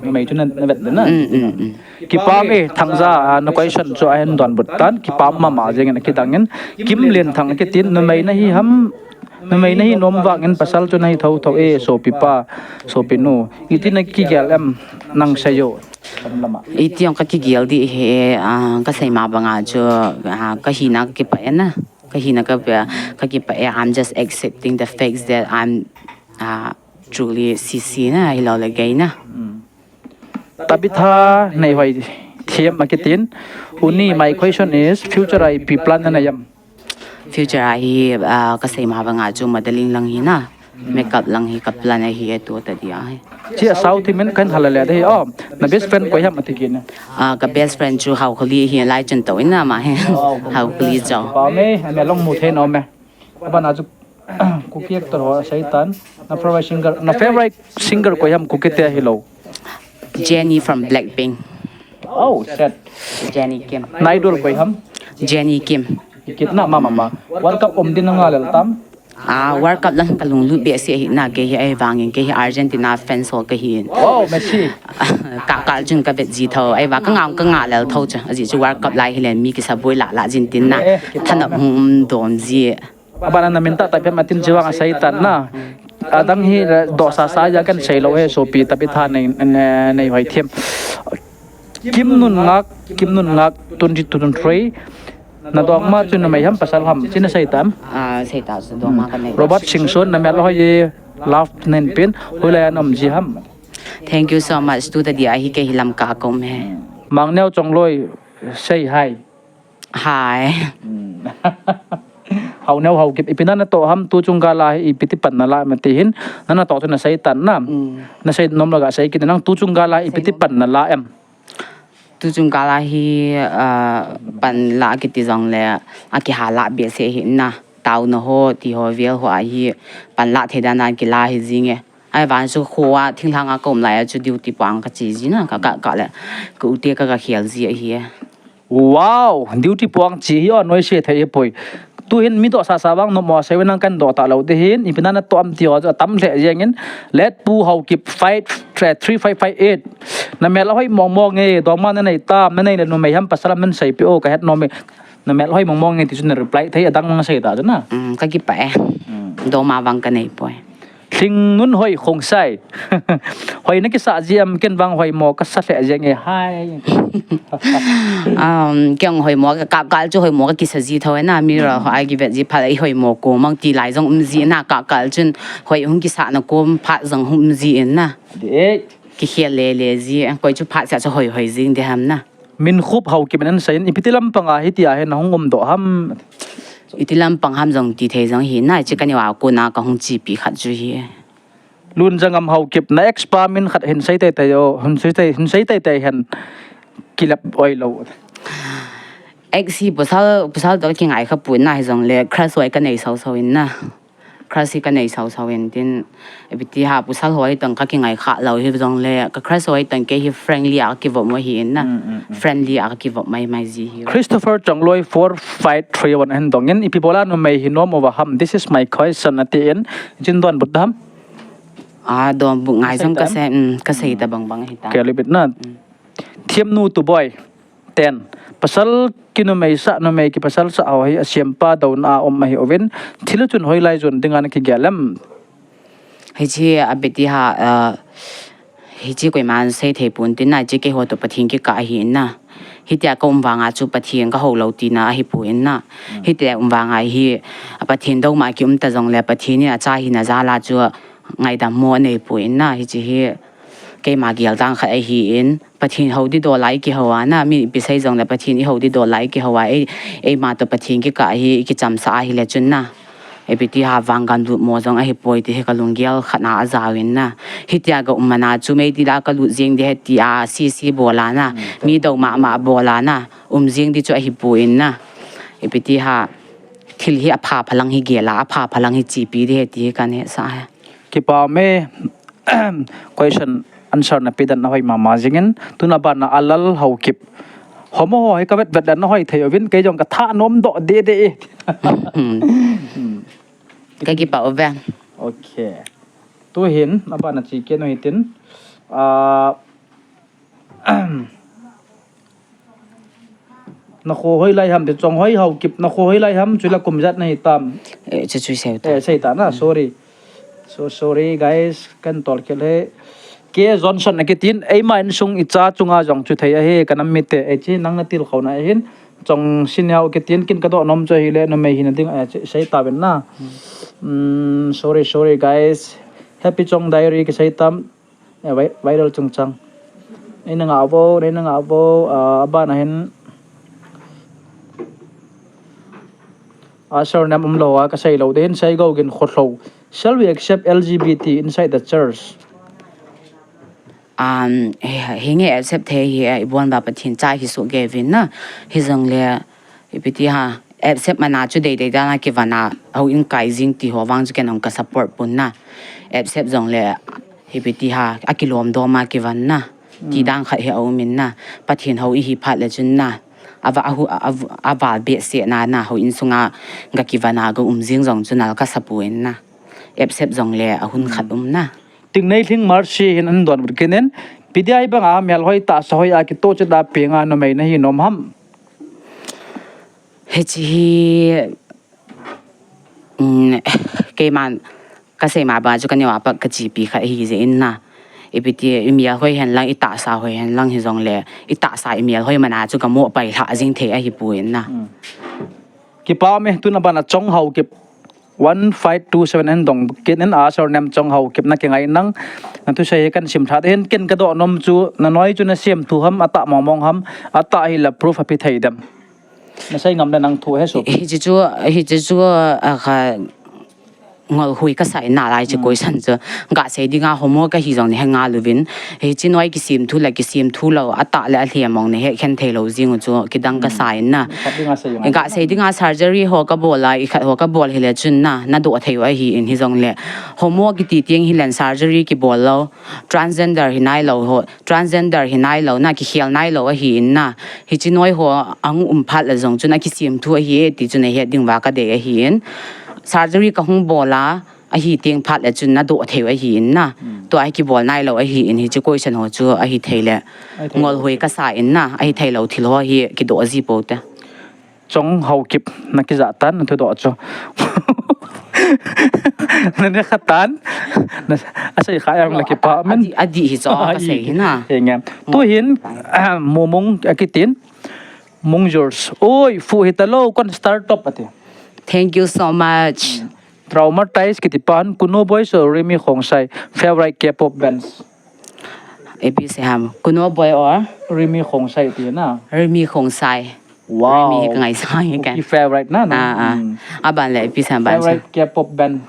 Numei chu na, na vet le na. Mm, mm, mm. Kipa me, Thangja, ah, na question chu ahin donbut tan, kipa mama jeng in akidang in, Kim Lenthang akitin, numei na hi ham, numei na hi nom vang in pasal chu na hi tho tho e, sopi pa, sopi nu. Iti na kigel em, nang sei o. Iti jong ka kigel ding hi, ah, ka sei ma banga chu, ah, ka hina ka kipah e na. Ka hina ka, ka kipah e, I'm just accepting the facts that I'm, ah, Truly C C na, hilou le gay na. Tabitha Neihoi Thiam akitin. Uni, my question is, future a ipi plan nanei em? Future a hi, ah, kasei ma banga chu modeling lang hi na. Makeup lang hi ka plan ahi e, tu tadi a hi. Chia sau ti min kan hala le de. Oh, na best friend koi ham ati kit na. Ah, ka best friend chu Haukholi hi lai chun to in na ma hi. Haukholi chau. Pa me, ame long mu the no me. Abana chu Kuki actor ho seitan. Na favorite singer, na favorite singer koi ham Kuki te hilou? Jennie from Blackpink. Oh, shit. Jennie Kim. Na idol koi ham? Jennie Kim. Kit na ma ma ma. World Cup um din nga lel tam. Ah, World Cup lang ka lunglut behseh hi na, kei hi ahivangin kei hi Argentina fans ho ka hi in. Oh, Messi. Ka kal chun ka vet ji tho, ahiva ka ngam ka nga lel tho chu. Ajeh chu World Cup lai hi len mi kisa boi la la jin tin na. Eh, eh, thanop hung dom ji. Abana na min tah tah phem atin chi vang asei tan na. Adang hi, eh, doh sa sa ja kan sei lou he sopi Tabitha Nei, Nei, Neihoi Thiam. Kim Nun Ngak, Kim Nun Ngak, twenty twenty-three. Na dongma chu numei ham pasal ham, chi na sei tam? Ah, sei ta, so dongma ka nei. Robert Singson, na melhoi e, love nen pin, hoilai a na um ji ham? Thank you so much. Tu tadi a hi kei hi Lamka ka um e. Mangneo Chongloi, say hi. Hi. Hmm. Haoneo Haokip, ipi na natoh ham tu chung gal a hi ipi ti pan na la em ti hin, na natoh chu na sei tan na. Hmm. Na sei nom lou ga sei kit nang tu chung gal a ipi ti pan na la em? Tu chung gal a hi, ah, pan la kiti jong le, akiha la behseh hi na. Taona ho, ti ho, vel ho a hi, pan la thei dan dan kila hi jing e. Ahivang chu kho a, thinglhang a ka um lai a chu duty pang ka che ji na, ka, ka, ka le, ka u te ka, ka khel ji ahi e. Wow, duty pang che hi o noi se thei hi poi. Tu hin mi doh sa sa vang nom mo sei nang kan doh ta lou te hin, ipi na natoh am ti ho chu atam lheh jeng in, Letpu Haokip five three five five eight. Na melhoi mong mong e, dongma na nei tam, na nei le numei ham pasal ham na sei pi o, ka het nom e. Na melhoi mong mong e ti chu na reply thei, adang mang sei ta chu na. Hmm, ka kipah e. Hmm. Dongma vang ka nei poi. Thing Nun Hoi Khongsai. Hoi na kisa ji em, ken vang hoi mo ka sa lheh jeng e hi. Um, kei hoi mo ka, ka kal chu hoi mo ka kisa ji tho e na, mirror ho a kivet ji phat le i hoi mo ko mang ti lai jong um ji na, ka kal chun hoi hung kisa na ko phat jong um ji in na. De. Kikhel le le ji, koi chu phat sa chu hoi hoi jing de ham na. Minkhup Haokip in asei in, ipi ti lampang a hitia hi na hung um doh ham? Iti lampang ham jong ti thei jong hi na, chi ka neo a kona ka hung chepi khat chu hi. Lunjangam Haokip, na ex pa min khat hin sei tei tei o, hin sei tei, hin sei tei tei hen kilep oi lou. Ex hi pasal, pasal toh ka kingai kha poi na, hi jong le crush hoi ka nei sau sau in na. Crush hi ka nei sau sau in tin, ipi ti ha, pasal hoi tang ka kingai kha lou hi jong le, ka crush hoi tang kei hi friendly a ka kivop mo hi in na. Mm, mm, mm. Friendly a ka kivop mai mai ji hi. Christopher Chongloi four five three one hin dong in, ipi bola numei hi nom uva ham? This is my question, ati in, chin donbut ham? Ah, donbut ngai jong ka sei, mm, ka sei ta bang bang hi ta. Ke lipit na. Mm. Thiamnu Tuboi. Ten. Pasal kinumei sah, numei kipasal sah ho hi, asiampa douna a um ahi uvin, thil chun hoilai jon dinga na kigel em? Hichi a beti ha, ah, hichi koiman sei thei pon tin na, hichi keiho toh Pathen kikah ahi in na. Hitia ka um vanga chu Pathen ka hou lou tina ahi poi in na. Hmm. Hitia um vanga hi, a Pathen douma kium ta jong le Pathen in acha hina jal a chu ngaidam mo anei poi in na. Hichi hi keima gel dan khat ahi in. Pathen hou di dol a i kihou a na, mi ipi sei jong le Pathen i hou di dol a i kihou a, ei, eima toh Pathen kikah hi i kichamsah ahi le chun na. Ipi ti ha vang gamlut mo jong ahi poi ti hi ka lunggel khat na a jao in na. Hitia ka um man a chu meidil a ka lut jing di hi ti a sisi bol a na. Hmm. Mi dou mama bol a na. Um jing di chu ahi poi in na. Ipi ti ha thil hi apha phalang hi gel a, apha phalang hi chepi di hi ti hi ka hetsah e. Kipa me. Question answer na pe dan na hoi mama jingin, tuna bana Alal Haokip. Homo ho hi ka vet vet dan na hoi thei uvin, kei jong ka thanom doh de de e. Hmm. Ka kipah uve. Okay. Tuhin, abana chi kit u hitin. Ah, Na kho hoilai ham, ti Chonghoi Haokip, na kho hoilai ham, chule kum ijat na hi tam. Eh, chu chu sei ta. Eh, sei ta na, sorry. So sorry guys, kan tol khel e. K Johnson akitin, eima insung icha chunga jong chu thei ahi, ka nam mite, eh, chi nang na til khona ahin, Chong Siniao akitin, kin ka doh nom chu ahile, numei hina ding, eh, chi sei ta ven na. Hmm, sorry, sorry guys. Happy Chong Diary kisei tam. Eh, vi-, viral chungchang. Nei na ngah vo, nei na ngah vo, ah, abana hin. Ah, surname umlou a, kasei lou ding, Seigougin Khotlhou. Shall we accept L G B T inside the church? Um, hi, hi nge accept thei hi, eh, ibon ba Pathen cha hi soh kei uvin na. Hijongle, ipi ti ham, accept mana chu deidei dan a kivon a, houin kai jing ti ho vang chu ken jong ka support pon na. Accept jongle, ipi ti ham, akilom dom a kivon na. Ti dang khat hi aum in na. Pathen hou ihi phat le chun na. Ava, ahu, a, a, aval behseh na na, houin sunga ga kivon a ga um jing jong chu nal ka sa pon na. Accept jongle, ahun khat um na. Tingnei Lhing Mercy hin an donbut kit in, ipi dia hibanga melhoi tahsa hoi a kitoh chet a penga numei nahi nom ham? Hiche hi, um, keiman kasei ma banga chu kaneo a pat kachepi khat ahi jeh in na. Ipi ti, imelhoi hen lang, itahsa hoi hen lang hijongle, itahsa imelhoi mana chu kamoh pai lhah jing thei ahi pon na. Kipa ume, tun abana Chong Haokip one five two seven an dong kit in, a surname Chong Haokip, na kingai nang, na thusei hi kan sim lha ding, ken kadoh nom chu, nanoi chu nasemthu ham, atah mong mong ham, atah hile proof apeh thei dem? Nasei ngam le nang thu he sopi. Hiche chu, hiche chu, a kha, ngolhoi kasa in nalai chu question chu. Ga sei dinga homo kahi jong nahe ngal uvin. Hiche noi kisemthu le kisemthu lou, atah le alhem mong nahe khen thei lou jing u chu kidang kasa in na. Khat dinga sei ngai. Ga sei dinga surgery ho kabol a, ikhat ho kabol hile chun na, nadoh thei u ahi in hijongle. Homo kiti teng hilen surgery kibol lou, transgender hi nailou ho, transgender hi nailou na, kikhel nailou ahi in na. Hiche noi ho ahung um phat le jong chun akisemthu ahi e ti chu nahet ding uva kadei ahi in. Surgery kahung bol a, ahi teng phat le chun nadoh thei u ahi in na. Tua hi kibol nailou ahi in hiche question ho chu ahi thei le. Ngolhoi kasa in na, ahi thei lou thil ho hi kidoh ji pou te. Chong Haokip, na kijah tan, na thudoh chu. Na ne kha tan. Na, asei kha em la kipa men. Adih, adih hi chu, kasei hi na. Henge. Tu hin, ah, Mumung akitin. Mung George. Oi, fu hita lou, kon star top ati. Thank you so much. Traumatize kiti pan, Kuno Boy so Rimi Khongsai, favorite K-pop bands. Ipi sei ham, Kuno Boy or? Rimi Khongsai ti na. Rimi Khongsai. Wow. Rimi hi kangaisang hi kan. Kuki favorite na, na? Ah, ah. Hmm. Aban le, ipi sei ham ban. Favorite K-pop band?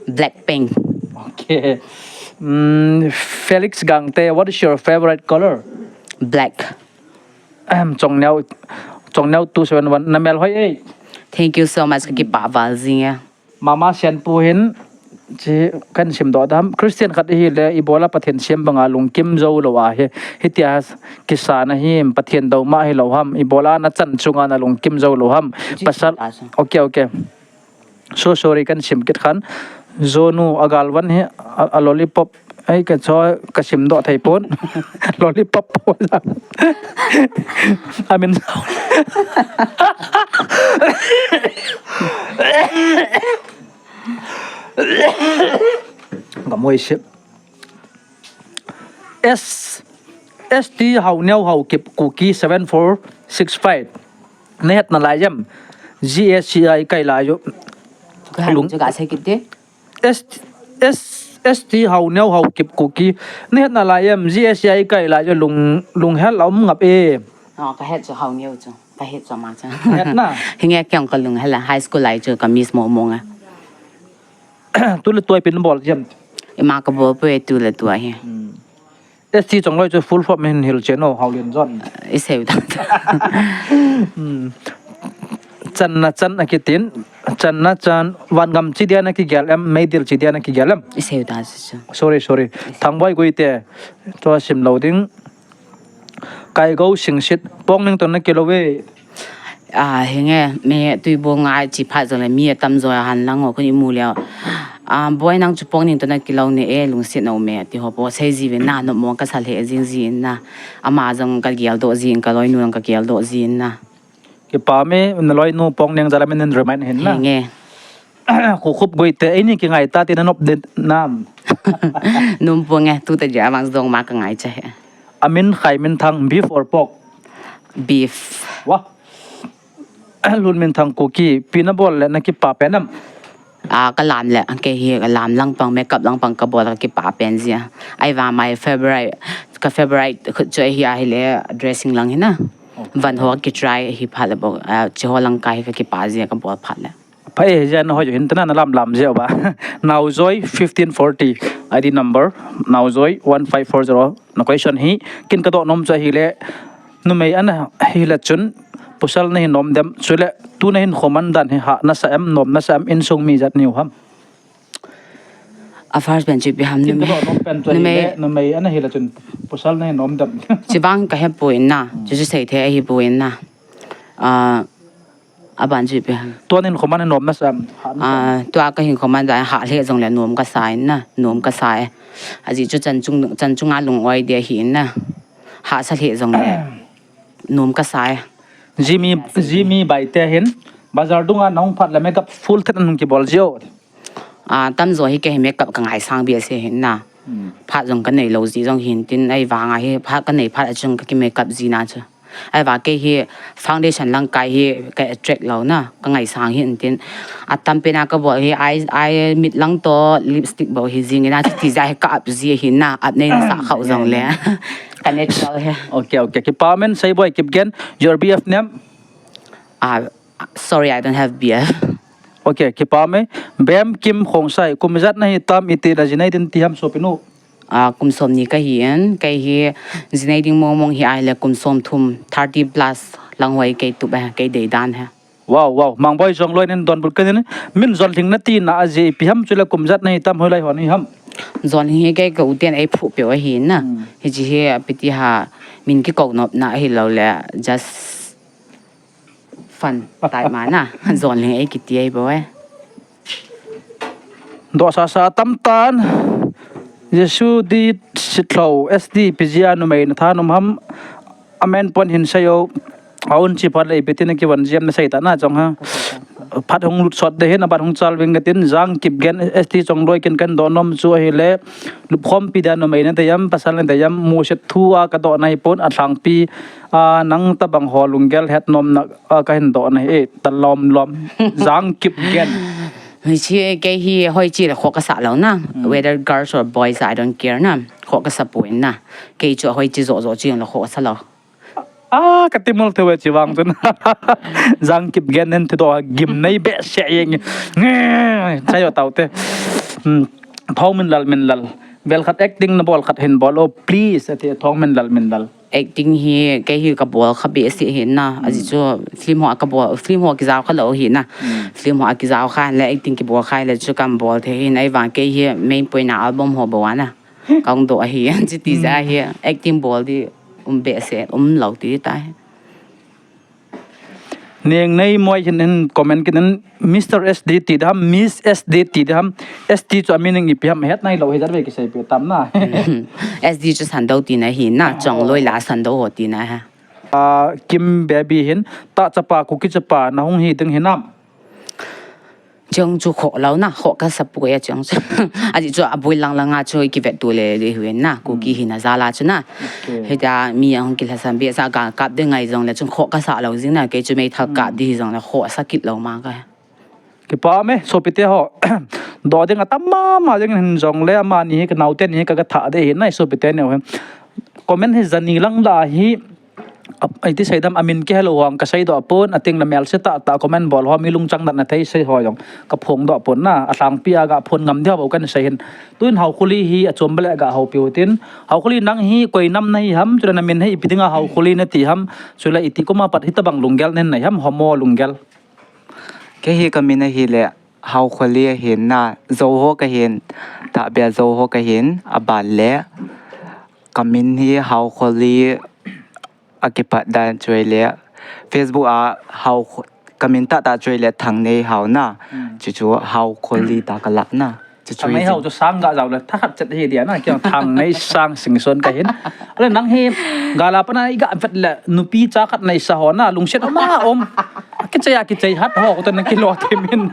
Blackpink. Okay. Mm, Felix Gangte, what is your favorite color? Black. Ahem, Chongneo, Chongneo two seven one, na melhoi e. Thank you so much, kakipah val jing e. Mama Sianpu hin, chi kan simdoh dam. Christian khat ihi le, ibola Pathen siam banga lungkim jou lou ahi. Hitia kisa na hi, Pathen dou ma hilou ham. Ibola na chan chunga na lungkim jou lou ham. Chi pasal, ta sa. Okay, okay. So sorry, kan sim kit khan. Jonu agalvan hi, a, a lollipop. Ai, ka cho, ka simdoh thei pon. Lollipop po. Amin. Gamoi sip. S, S T Haoneo Haokip Kuki seven four six five. Nahet nalai em? G S C I kai lai u. Ka lung chu ka sei kit te. S, S, S T Haoneo Haokip Kuki. Nahet nalai em? G S C I kai lai u lung, lunghel a um ngap e. Oh, ka het chu Haoneo chu. Ka het chu ama chu. Het na? Hinge keng ka lunghel a. High school lai chu ka miss mo mo nga. Tule tua ipi nabol em? Ima kabol poi tule tua hi. Hmm. S T Chongloi chu full form hin hilchen o, Haolianjon. I sei u ta. Hmm. Channa chan akitin, channa chan, Vangam chi dia na kigel em, Meidil chi dia na kigel em? I sei u ta chu. Sorry, sorry. Thangboi Guite, tua sim lou ding. Kaigou Singsit, Pongning toh na kilou ve. Ah, hinge, mi Tuibong a chi phat jongle mi atamjo ahin lang o, kuni mu leo. Ah, boi nang chu Pongning toh na kilou ne e, lungset na um e, ti ho po sei ji uvin na, nommo kasa lheh jing jin na. Ama jong ka geldoh jin, ka loinu jong ka geldoh jin na. Kipa me, na loinu Pongning jal a min remind hin na. Hinge. Khukhup Guite, eini kingai ta ti na nop den nam. Nom pon e, tu ta ja vang jong ma ka ngaicha he. Amin Khaiminthang, beef or pork? Beef. Wah. Lunminthang Kuki, ipi nabol le na kipa pen em? a, ka lam le, kei hi ka lam lang pang, makeup lang pang ka bol ka kipah pen jia. Ahivang my favorite, ka favorite khu chu ahi ahile dressing lang hi na. Van ho ki try hi phat le bou, a, chi ho lang ka hi ka kipah jia ka bol phat le. Phai he jia na ho hin tana na lam lam jia ba. Naojoi fifteen forty, I D number, Naojoi one five four zero. Na question hi, kin ka doh nom chu ahile, numei ana hile chun, pasal na hin nom dem, chule, tu na hin khoman dan hi ha, na sa em, nom na sa em, insung mi jat niu ham. A first pen chu ipi ham, kin ka numei, doh nom pen chu numei, ahile, numei ana hile chun, pasal na hin nom dem. Chivang ka he poi na, chu chu sei the ahi poi na. A, aban chu ipi ham. Tua na hin khoman hin nom na sa em, ha na sa em. A, tua ka hin khoman dan ha le jong le nom ka sa in na, nom ka sa e. Ajeh chu chan chung, chan chunga lung-oi dia hi in na. Ha sa le jong le nom ka sa e. Jimmy, Jimmy Baite hin, bazar dunga na hung phat le makeup full thet an hung kibol jio. A, tamjo hi kei hi makeup ka ngaisang behseh hin na. Hmm. Phat jong ka nei lou ji jong hin tin ahivang a hi phat ka nei phat a chung ka ki makeup ji na chu. Ahivang kei hi foundation lang kai hi ka attract lou na, ka ngaisang hin tin. A tampen a ka bol hi eye, eye mit lang toh lipstick bou hi jing in a chu ti jeh hi ka ap ji hin na, ap nei na sa khau jong le. Ka natural hi. Okay, okay. Kipa men, Seiboi Kipgen, your B F name? Ah, sorry, I don't have B F. Okay, kipa me. Bem Kim Khongsai, kum ijat na hi tam, iti na ji nei ding ti ham sopinu? Ah, kum som ni ka hi in, kei hi ji nei ding mong mong hi ahile kum som thum, thirty plus lang hoi kei tup e, kei dei dan he. Wow, wow. Mangboi Jongloi nin donbut ka nin, min Jonlhing na ti na ajeh ipi ham chule kum ijat na hi tam hoilai hon hi ham? Jonlhing hi kei ka u ten ei phu peh u ahi na. Hmm. Hichi hi ipi ti ham, min kikou nop na ahi lou le, just fun tai ma na. Jonlhing ei kiti ahi bou e. Doh sasa tam tan. Jesu di sitlo, S D, ipi jeh a numei na thanom ham, amen pon hin sei o. A un chi phat le ipi tin a kivon jiem na sei ta na chong ha. Phat hung lut sot de hin, a phat hung chal ving ka tin, Jang Kipgen, S T Chongloi kin kan doh nom chu ahile, lupkhompi dia numei na dei am, pasal na dei am, musit thu a ka doh na hi pon, a lhangpi a, nang tabang ho lunggel het nom na, a, ka hin doh na hi, e, ta lom lom. Jang Kipgen. Hichi kei hi hoichi le khoh ka sa lou na. Hmm. Whether girls or boys, I don't care na. Khoh ka sa poi na. Kei chu hoichi jo jo chi le khoh ka sa lou. Ah, ka ti mol thei ve chi vang chun. Jang Kipgen nen thi doh gim nei behseh jeng. Nge, chayo tau te. Hmm. Thongminlal, Minlal. Vel khat acting na bol khat hin bol o, please, ati Thongminlal, Minlal. Acting hi, kei hi ka bol kha behseh hi na. Hmm. Ajeh chu film ho a ka bol, film ho kijao kha lou hi na. Hmm. Film ho a kijao kha le acting kibol kha le chu kan bol thei hi na, ahivang kei hi main point na album ho bou a na. Ka hung doh ahi, chuti jeh a hi, acting bol di um behseh, um lou ti tai. Ning nei moi hin, hin comment kin in, Mister S D ti dam, Miss S D ti dam, S T chu a meaning ipi ham, het nai lou hi jat ve kisei pe tam na. S D chu Sandou ti na hi na, Chongloi la Sandou ho ti na ha. Ah, Kim Baby hin, ta chapa, Kuki chapa, na hung hi ding hinam. Chong chu khoh lou na, khoh ka sa poi a chong chu. Ajeh chu a boi lang lang a chu kivet tu le le hui na, Kuki hi na jal a chu na. Okay. Hita mi ahung kilhasam behseh a ka kap ding ngai jong le chong khoh ka sa lou jing na, kei chu meithal kap di hi jong le khoh sa kit lou ma ka. Kipa me, sopite ho. Doh ding a tam mama jing hin jong le amani hi ka naote ni hi ka ka tha de hi na sopite ni ho. Comment hi jani lang la hi. Ap-, iti sei dam amin kihe lou hong ka sei doh pon, ating la mel se ta ta comment bol ho mi lungchang dat na thei sei ho jong ka phong doh pon na, a lhangpi a ga phong ngam dia bou kan sei hin. Tuin Haokholi hi a chom bale ga houpi u tin. Haokholi nang hi koi nam na hi ham, chule na min hi ipi dinga Haokholi na ti ham, chule iti koma pat hitabang lunggel nen na hi ham, homo lunggel. Kei hi ka min ahile Haokholi ahin na, Zo ho ka hin, tahbeh a Zo ho ka hin, aban le ka min hi Haokholi a kipat dan chu ahile, Facebook a Hao, ka min tahtah chu ahile Thangnei Hao na, Hmm. chu chu Haokholi ta ka lah na. Chu chu Thangnei hi Hao jing. Chu sang ga jao le, tha khat chet hi dia na, kei Thangnei Sang Singson ka hin. Ale nang hi, gal a pat na i ga vet le, nupi cha khat na i sa ho na, lungset um a um. Kichai a kichai hat ho, ko to na kilo te min.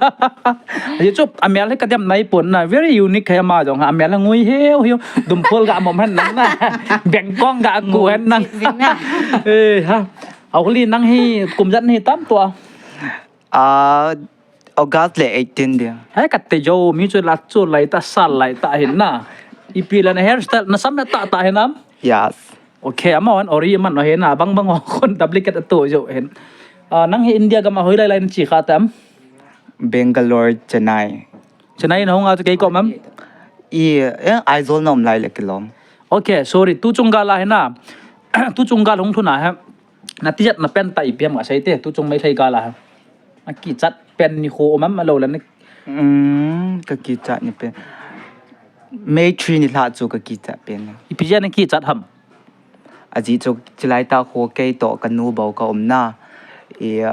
Ye chu, a mel hi ka dem nai pon na, very unique hi ama jong, a mel ngui heu heu, dumphol ga mom hen nang na. Bengkong ga ku hen nang. Jing na. Eh, ha. Haokholi nang hi, kum ijat na hi tam tua. Ah, August le eighteen dia. He, kati jo, mi chu la chu lai ta, sal lai ta hin na. Ipi la na hairstyle, na sam ta ta hin am? Yes. Okay, ama wan ori man no hin na, bang bang kon duplicate to jo hin. Ah, nang hi India gam a hoilai lai na chi kha tam? Bangalore, Chennai. Chennai na hung a chu kei ko mam? I, eh, Aizawl na um lai le kilom. Okay, sorry, tu chung gal a hin na. Tu chung gal hung thu na he. Na tijat na pen ta ipi ham ka sei te, tu chung Meitei gal a. Na kichat pen ni kho mam a lo la ni. Um, ka kichat ni pen. May three ni la chu ka kichat pen. Ipi ja na kichat ham? Aji chu chilai ta kho kei to ka nu bou ka um na. I,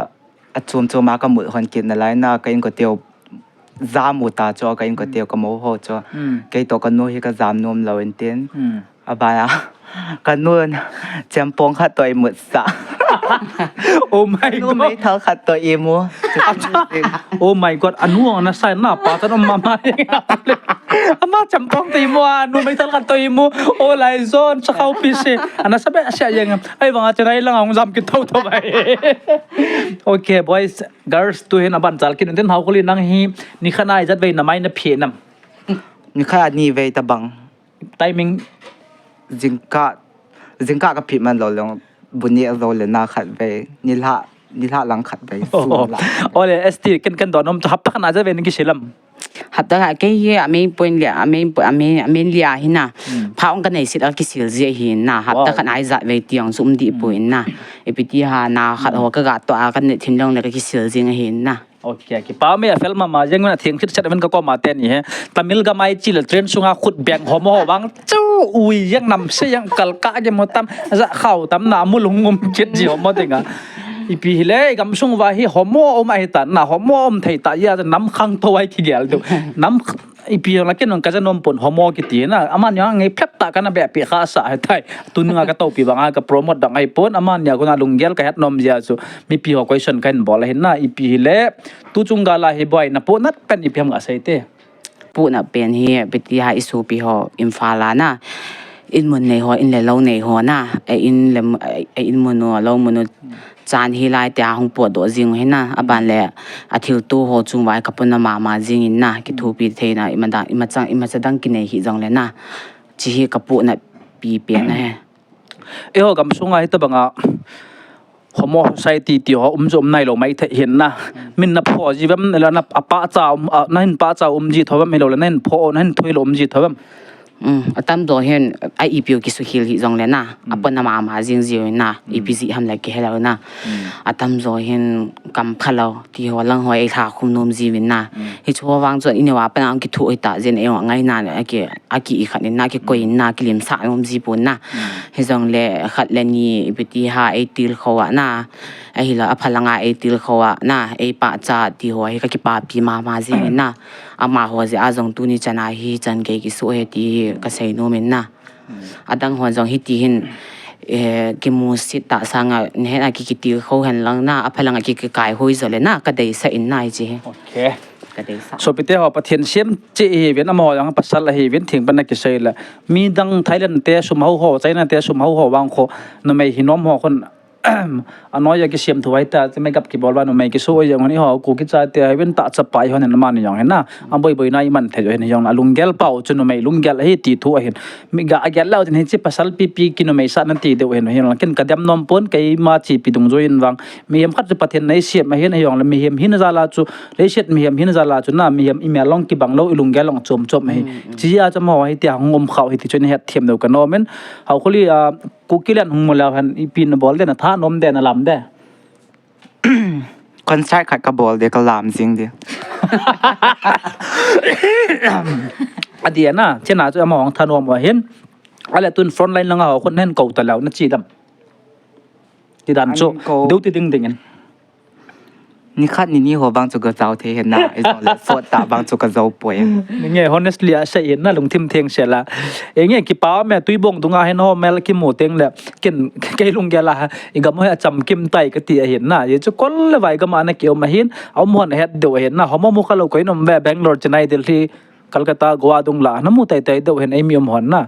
a chum chum a ka mut hon kit na lai na ka in ko teo. Jam u ta chu ka in ko teo ka mo ho chu. Hmm. Kei to ka nu hi ka jam nom lo in tin. Hmm. Abaya. Ka nun, chempong khat to i mut sa. Oh my God. Meithal khat to i mu. Oh my God. Anu ang na sai na pa tan mama. Ama chempong to i mu, anu meithal khat to i mu. Oh, lai zon sa kau pisi. Ana sabe siya yang. Ai, bang atin ai lang ang jam kit to to bai. Okay, boys, girls, tu hin aban chal kin tin hau kuli nang hi ni khana ijat vei na mai na phi nam. Ni kha ni vei ta bang. Timing. Jingkah, jingkah ka phi man lo long, bu ni zo le na khat vei, ni la, ni la lang khat vei, sum la. Ole, S T, ken, ken don nom, hapta khat na ja vei ni kisilam. Hapta khat kei hi a main point le, a main point, a main, a main le a hi na. Hmm. Pha ong ka nei sit a kisil je hi na, hapta khat na ijat vei tiang sum di point na. Ipi ti ha na khat ho ka ga to a ka ne thim long le ka kisil jing hi na. Okay, kipa me a fel mama jeng na thing sit set men ka ko ma te ni he. Tamil gam ai chi le train sunga khut beng homo ho bang chu ui jeng nam se jeng kal ka je mo tam ja khau tam na mul hung um kit ji homo dinga. Ipi hi le gam sung va hi homo um ahi ta na homo um thei ta ya nam khang to ai ki gel du. Nam ipi la ken ka ja nom pon homo kiti na. Aman ya ngai phlep ta ka na be pi kha sa he thai. Tun nga ka to pi bang a ka promote dang ai pon aman ya ko na lunggel ka het nom jia chu. Mipi ho question kan bol hin na ipi hi le tu chung gal a hi boi na pu nat pen ipi ham ka sei te. Pu nat pen hi piti ha i supi ho Imphal a na. In mun nei ho, in le lo nei ho na. E in le, e in mun ho, lo mun ho. Chan hi lai te a hung po do jing hi na. Aban le a thil tu ho chung vai ka pun na mama jing in na. Ki thu pi thei na, i ma dang, i ma chang, i ma cha dang ki nei hi jong le na. Chi hi ka pu nat pi pen na he. Eiho gam sunga hi ta banga homo society ti ho um jo um nai lo mai thei hin na. Min na pho ji vem la na a pa cha um, a, na hin pa cha um ji tho vem hi lo la na hin pho na hin thui lo um ji tho vem. Um, atam jo hin a ipi u ki su hil hi jong le na. A pon na mama jing ji na. Ipi ji ham le ki he lo na. Atam jo hin kam pha lo. Ti ho lang ho ei lha khum nom ji vin na. Hi chu ho vang chuan i neu a pan ang ki thu hi ta jin ei ngai na le a ki, a ki i khat in na ki koi in na ki lim sa nom ji pun na. Hi jong le khat le ni ipi ti ha ei til kho a na. A hi la a pha langa ei til kho a na. Ei pa cha ti ho hi ka ki pa pi ma ma ji vin na. Ama ho ji a jong tu ni chan a hi chan kei ki su he ti hi ka sei nom in na. Adang hon jong hiti hin, eh, kimusit ta sanga, nehna ki, kitil kho hen lang na, aphalang a ki, kikai hui jo le na, ka deisah in na hi chi hi. Okay. Ka deisah. Sopite ho, Pathen siam chi hi vin, amaho jong pasal hi vin, thing pan na kisei la. Midang Thailand te sum ho ho, China te sum ho ho vang kho, numei hi nom ho khon, anoi a kisiam thu vai ta, te makeup kibol va numei kisu oi jong ni ho, ku kicha te hai vin ta chapa i hon na mani jong hin na. A boi boi na i man thei jo hin jong na lunggel pau chu numei lunggel hi ti thu ahin. Mi ga a gel lau tin hi chi pasal pi pi ki numei sa na ti deu hin hin ken ka dem nom pon keima chi pi dung jo in vang. Mihem khat chu Pathen nei siam ahin jong le mihem hin jala chu leiset mihem hin jala chu na mihem i mel long kibang lo i lunggel long chom chom hi. Chi a chom ho hi ti hung um khau hi ti chu ni het thiam deu ka nom in. Hau khuli a Kuki len hung mu leu hen, ipi na bol de, na thanom de, na lam de. Concert khat ka bol de, ka lam jing de. A di na, chena chu ama hung thanom wa hin. Ale tun front line langa ho khun nen ko ta leu, na chi dam. Ti dan chu, an ko. Deu ti ding ding in. Ni khat ni ni ho vang chu ka jao thei hen na, i jong le sot ta vang chu ka jo poi. Nge honestly a sei hin na lungthim theng se la. E nge kipa me tui bong dunga hin ho mel kimu teng le ken kei lunggel a i gam ho a chamkim tai ka ti ahin na. Ye chu kol le vai gam a na ki um ahin, a um hon het deu ahin na. Homo mu kha lo ko in um ve Bangalore, Chennai, Delhi, Calcutta, Goa dung la. Na mu tai tai deu hin ei mi um hon na.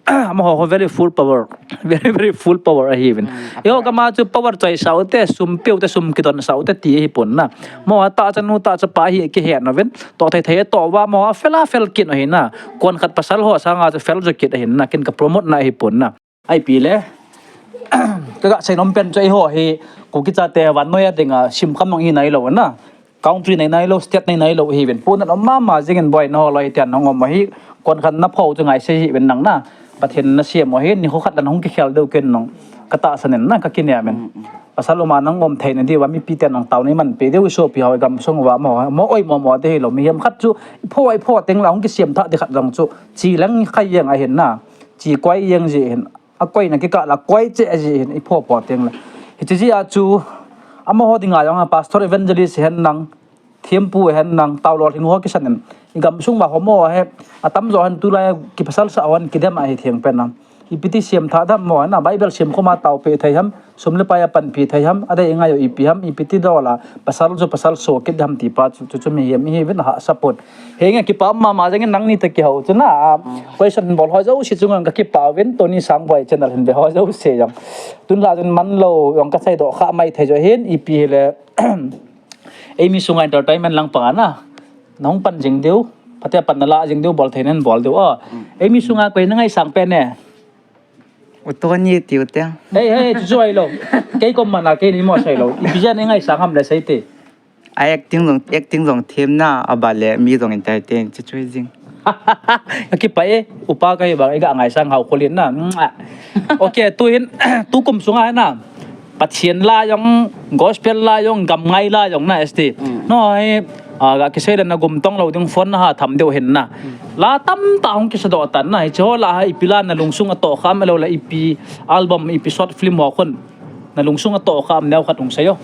Amaho ho very full power. Very, very full power ahiuvin. Eiho gam a chu power choisau te, sum peu te, sum kidonsau te ti ahipon na. Amaho tahchanu tahchapa hi kihet nauvin. Toh thei thei toh uva amaho afel afel kit u ahi na. Kon khat pasal ho sanga chu fel jo kit ahi na. Ken ka promote na ahipon na. Ipi le. Ka gasei nom pen chu eiho hi Kuki chate vannoi a dinga simkham nung hi nailou na. Country nei nailou, state nei nailou ahiuvin. Puna lom mama jingin boi naho loi tian nang um ahi. Kon khat na pho chu ngaisei hih uvin nang na. Pathen nasem u ahi, nikho khat le nahung kikhel diu ken nung. Ka tahsan in na, ka kinem in. Pasal um a nang um thei nadiuva mipi ten nang taona imanpi diu, isopi ho igamsung uva amaho. Amaho oimo mo te hilou, mihem khat chu ipho ipho teng la hung kisem tha di khat jong chu. Chi lang khai jeng ahin na. Chi koi jeng ji hin. Akoina kikah la koi cheh ji hin ipho pho teng la. Hiche jeh a chu amaho dinga jong a pastor evangelist hen nang, thempu hen nang, taolou lhing ho kisan in. Igamsung uva ho mo he, atamjo hen tulai kipasal sa hon kidem ahi theng pen nang. Ipi ti sem tha dam mo na, Bible sem khom a taopi thei ham, sum le pai a panpi thei ham, adei ngai u ipi ham, ipi ti dol a, pasal chu pasal so kit ham ti pa chu, chu, chu mihem ihiuvin ha support. Henge kipa mama jengin nangni toh kihou chu na, a, question bol ho jouse chunga ka kipa uvin Tony Sangboi channel hin ve ho jouse jong. Tun la jun manlou jong ka seidoh kha mai thei jo hin, ipi hile, eimi sunga entertainment lang panga na. Nahung pan jing diu, phatea pan nala jing diu, bol thei nan bol diu a. Eimi sunga koi na ngaisang pen e. U Tony tiu te. Hei, hei, chu chu ahilou. Kei kom mana kei ni mo seilou. Ipi jeh a nei ngaisang ham le sei te. A acting jong, acting jong them na, aban le mi jong entertain chu chu jing. Ka kipah e, upa kahi bang, iga ngaisang hao kholin na. Okay, tu hin, tukum sunga na. Pathen la jong, gospel la jong, gam ngai la jong na, S T. No, hi, a, ga kisei le na gum tong lou ding phone na ha tham diu hin na. La tamtah hung kisadoh tan na, hiche ho la ha ipi la na lungsung a toh kham lou la ipi album, ipi short film ho khun. Na lungsung a toh kham neo khat hung sei o.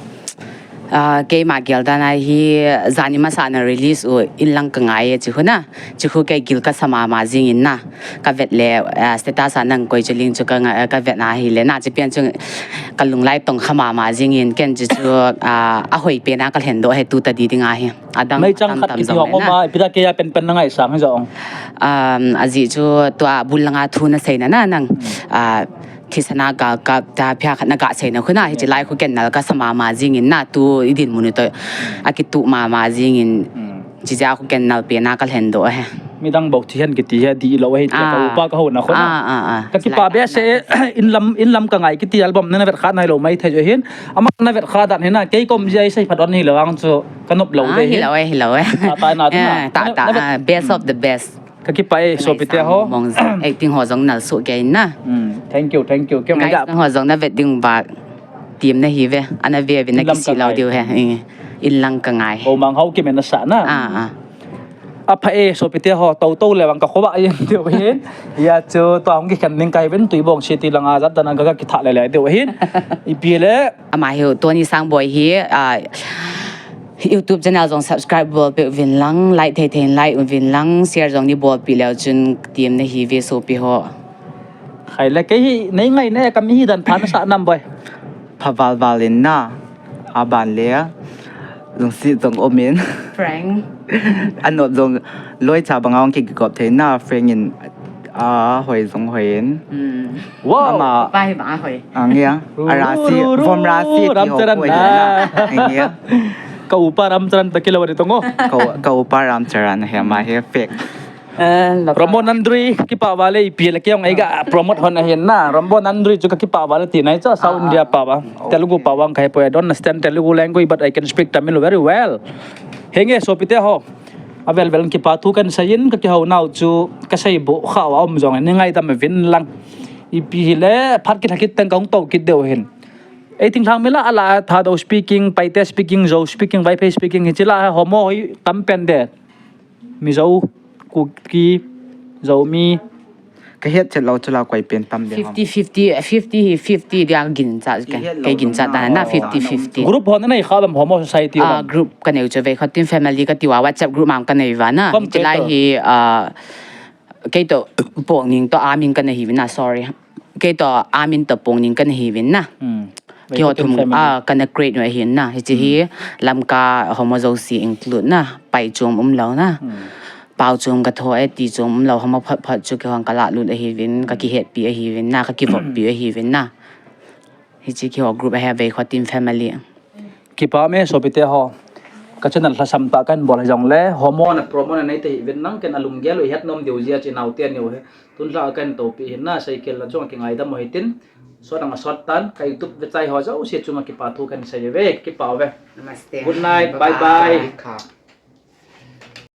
A, keima gel dan a hi jani masa na release u in lang ka ngai e chi khu na. Chi khu kei gil ka sa mama jingin na. Ka vet le, a, status a nang koi chu ling chu ka nga, ka vet na hile na. Chi pian chu ka lunglai tong kha mama jingin ken chu chu, a, ahoi pen a ka lhendoh he tu ta di ding ahi. Adang mei chang khat kiti hong um a, ipi da kei a pen pen na ngaisang hi jong. Um, ajeh chu tua bul langa thu na seina na nang. A, thisan a gal kap ta phia khat na ga seina khu na, hiche lai khu ken nal ka sa mama jingin na tu i dinmun u toh. A kitu mama jingin. Chi jeh a khu ken nal pen a ka lhendoh he. Midang bou thi hen kiti he, dihlou ahi tia, ka upa ka houna khun a. Ka kipah behseh e, in lam, in lam ka ngai kiti album na na vet kha nailou mai thei jo hin. Ama na vet kha dan hin a, kei kom jeh a i sei phat on hilou vang chu ka nop lou de hin. Hilou e, hilou e. Ta, ta, na, ta, na, ta, na vet, ah, best of the best. Ka kipah e, sopite ho. Acting ho jong nal soh kei na. Mm, thank you, thank you. Guys, nang ho jong na vet ding uva. Team na hi ve, ana ve ve na kisi lou diu he. In lang ka ngai. Bo mang hao kimen na sa na. Ah, ah. Apha e, sopite ho, tou tou le vang ka khoba yen diu hin. Ya chu, tua hung kikhen ning kai ven, Tuibong City langa jat dan a ka kitha le le diu hin. Ipi le. Ama hi, Tony Sangboi hi, ah, YouTube channel jong subscribe bolpeh uvin lang, like thei thei in like uvin lang, share jong ni bolpeh leu chun team na hi ve sopi ho. Khai le kei hi, nei ngai ne, ka mi hi dan pha na sa nam boi. Pha val val in na, aban le, lungset jong um in. Frank. Anop jong, loi cha banga hung kigop thei na, Frank in, a, hoi jong hoi in. Hmm. Wow. Ama. Pa hi banga hoi. Ang ya. Arasi, vom rasi ti ho ko na. Ang ya. Ka upa Ramcharan ta kilo ni tongo. Ka, ka upa Ramcharan he ma he fake. Ramon Andri, kipah vale ipi le kei jong ei ga promote hon ahin na. Ramon Andri chu ka kipah vale ti nai chu South India pa va. Telugu pa vang kai poi, I don't understand Telugu language but I can speak Tamil very well. Henge sopite ho. Avel vel kipah thu kan seiyin ka kihou nau chu ka sei bo kha a um jong ni ngaidam vin lang. Ipi hile phat kit ha kit teng ka hung tou kit diu hin. Ei thinglhang mi la ala Thadou speaking, Paite speaking, Zou speaking, Vaiphei speaking, hiche la homo hi tam pen de. Mizo, Kuki, Zomi. Ka het chet lou chu la koi pen tam de ham. Fifty fifty, fifty hi fifty dia ka ginchat ka. Kei ginchat dan na fifty fifty. Group ho na nei kha bam homo society. Ah, group ka neu chu ve kha tin family ka ti uva WhatsApp group ma ka nei uva na. Hiche lai hi, ah, kei toh Pongning toh Amin ka na hi uve na, sorry. Kei toh Amin toh Pongning ka na hi uvin na. Hmm. Keiho thum, ah, ka na create u ahin na. Hiche hi Lamka homo jouse include na. Pai chom um lou na. Hmm. Pao chom katho e ti chom umlou ham a phat phat chu kihong kalalut ahiuvin, kakihetpi ahiuvin na, kakivoppi ahiuvin na. Hiche kihou group ahi a Veikho Team Family. Kipa me sopite ho. Ka channel lhasam tah kahin bol hijongle, hormone, promo na neite hih uvin lang ken alunggel u ihet nom diu jeh a chu inaote neo hi. Tun lha a kahin toupi hin na, cycle la jong kingaidam u hitin. Sot ang a sot tan, ka YouTube vechai ho jouse chunga kipa thu kahin sei uve, kipa uve. Namaste. Good night, bye bye.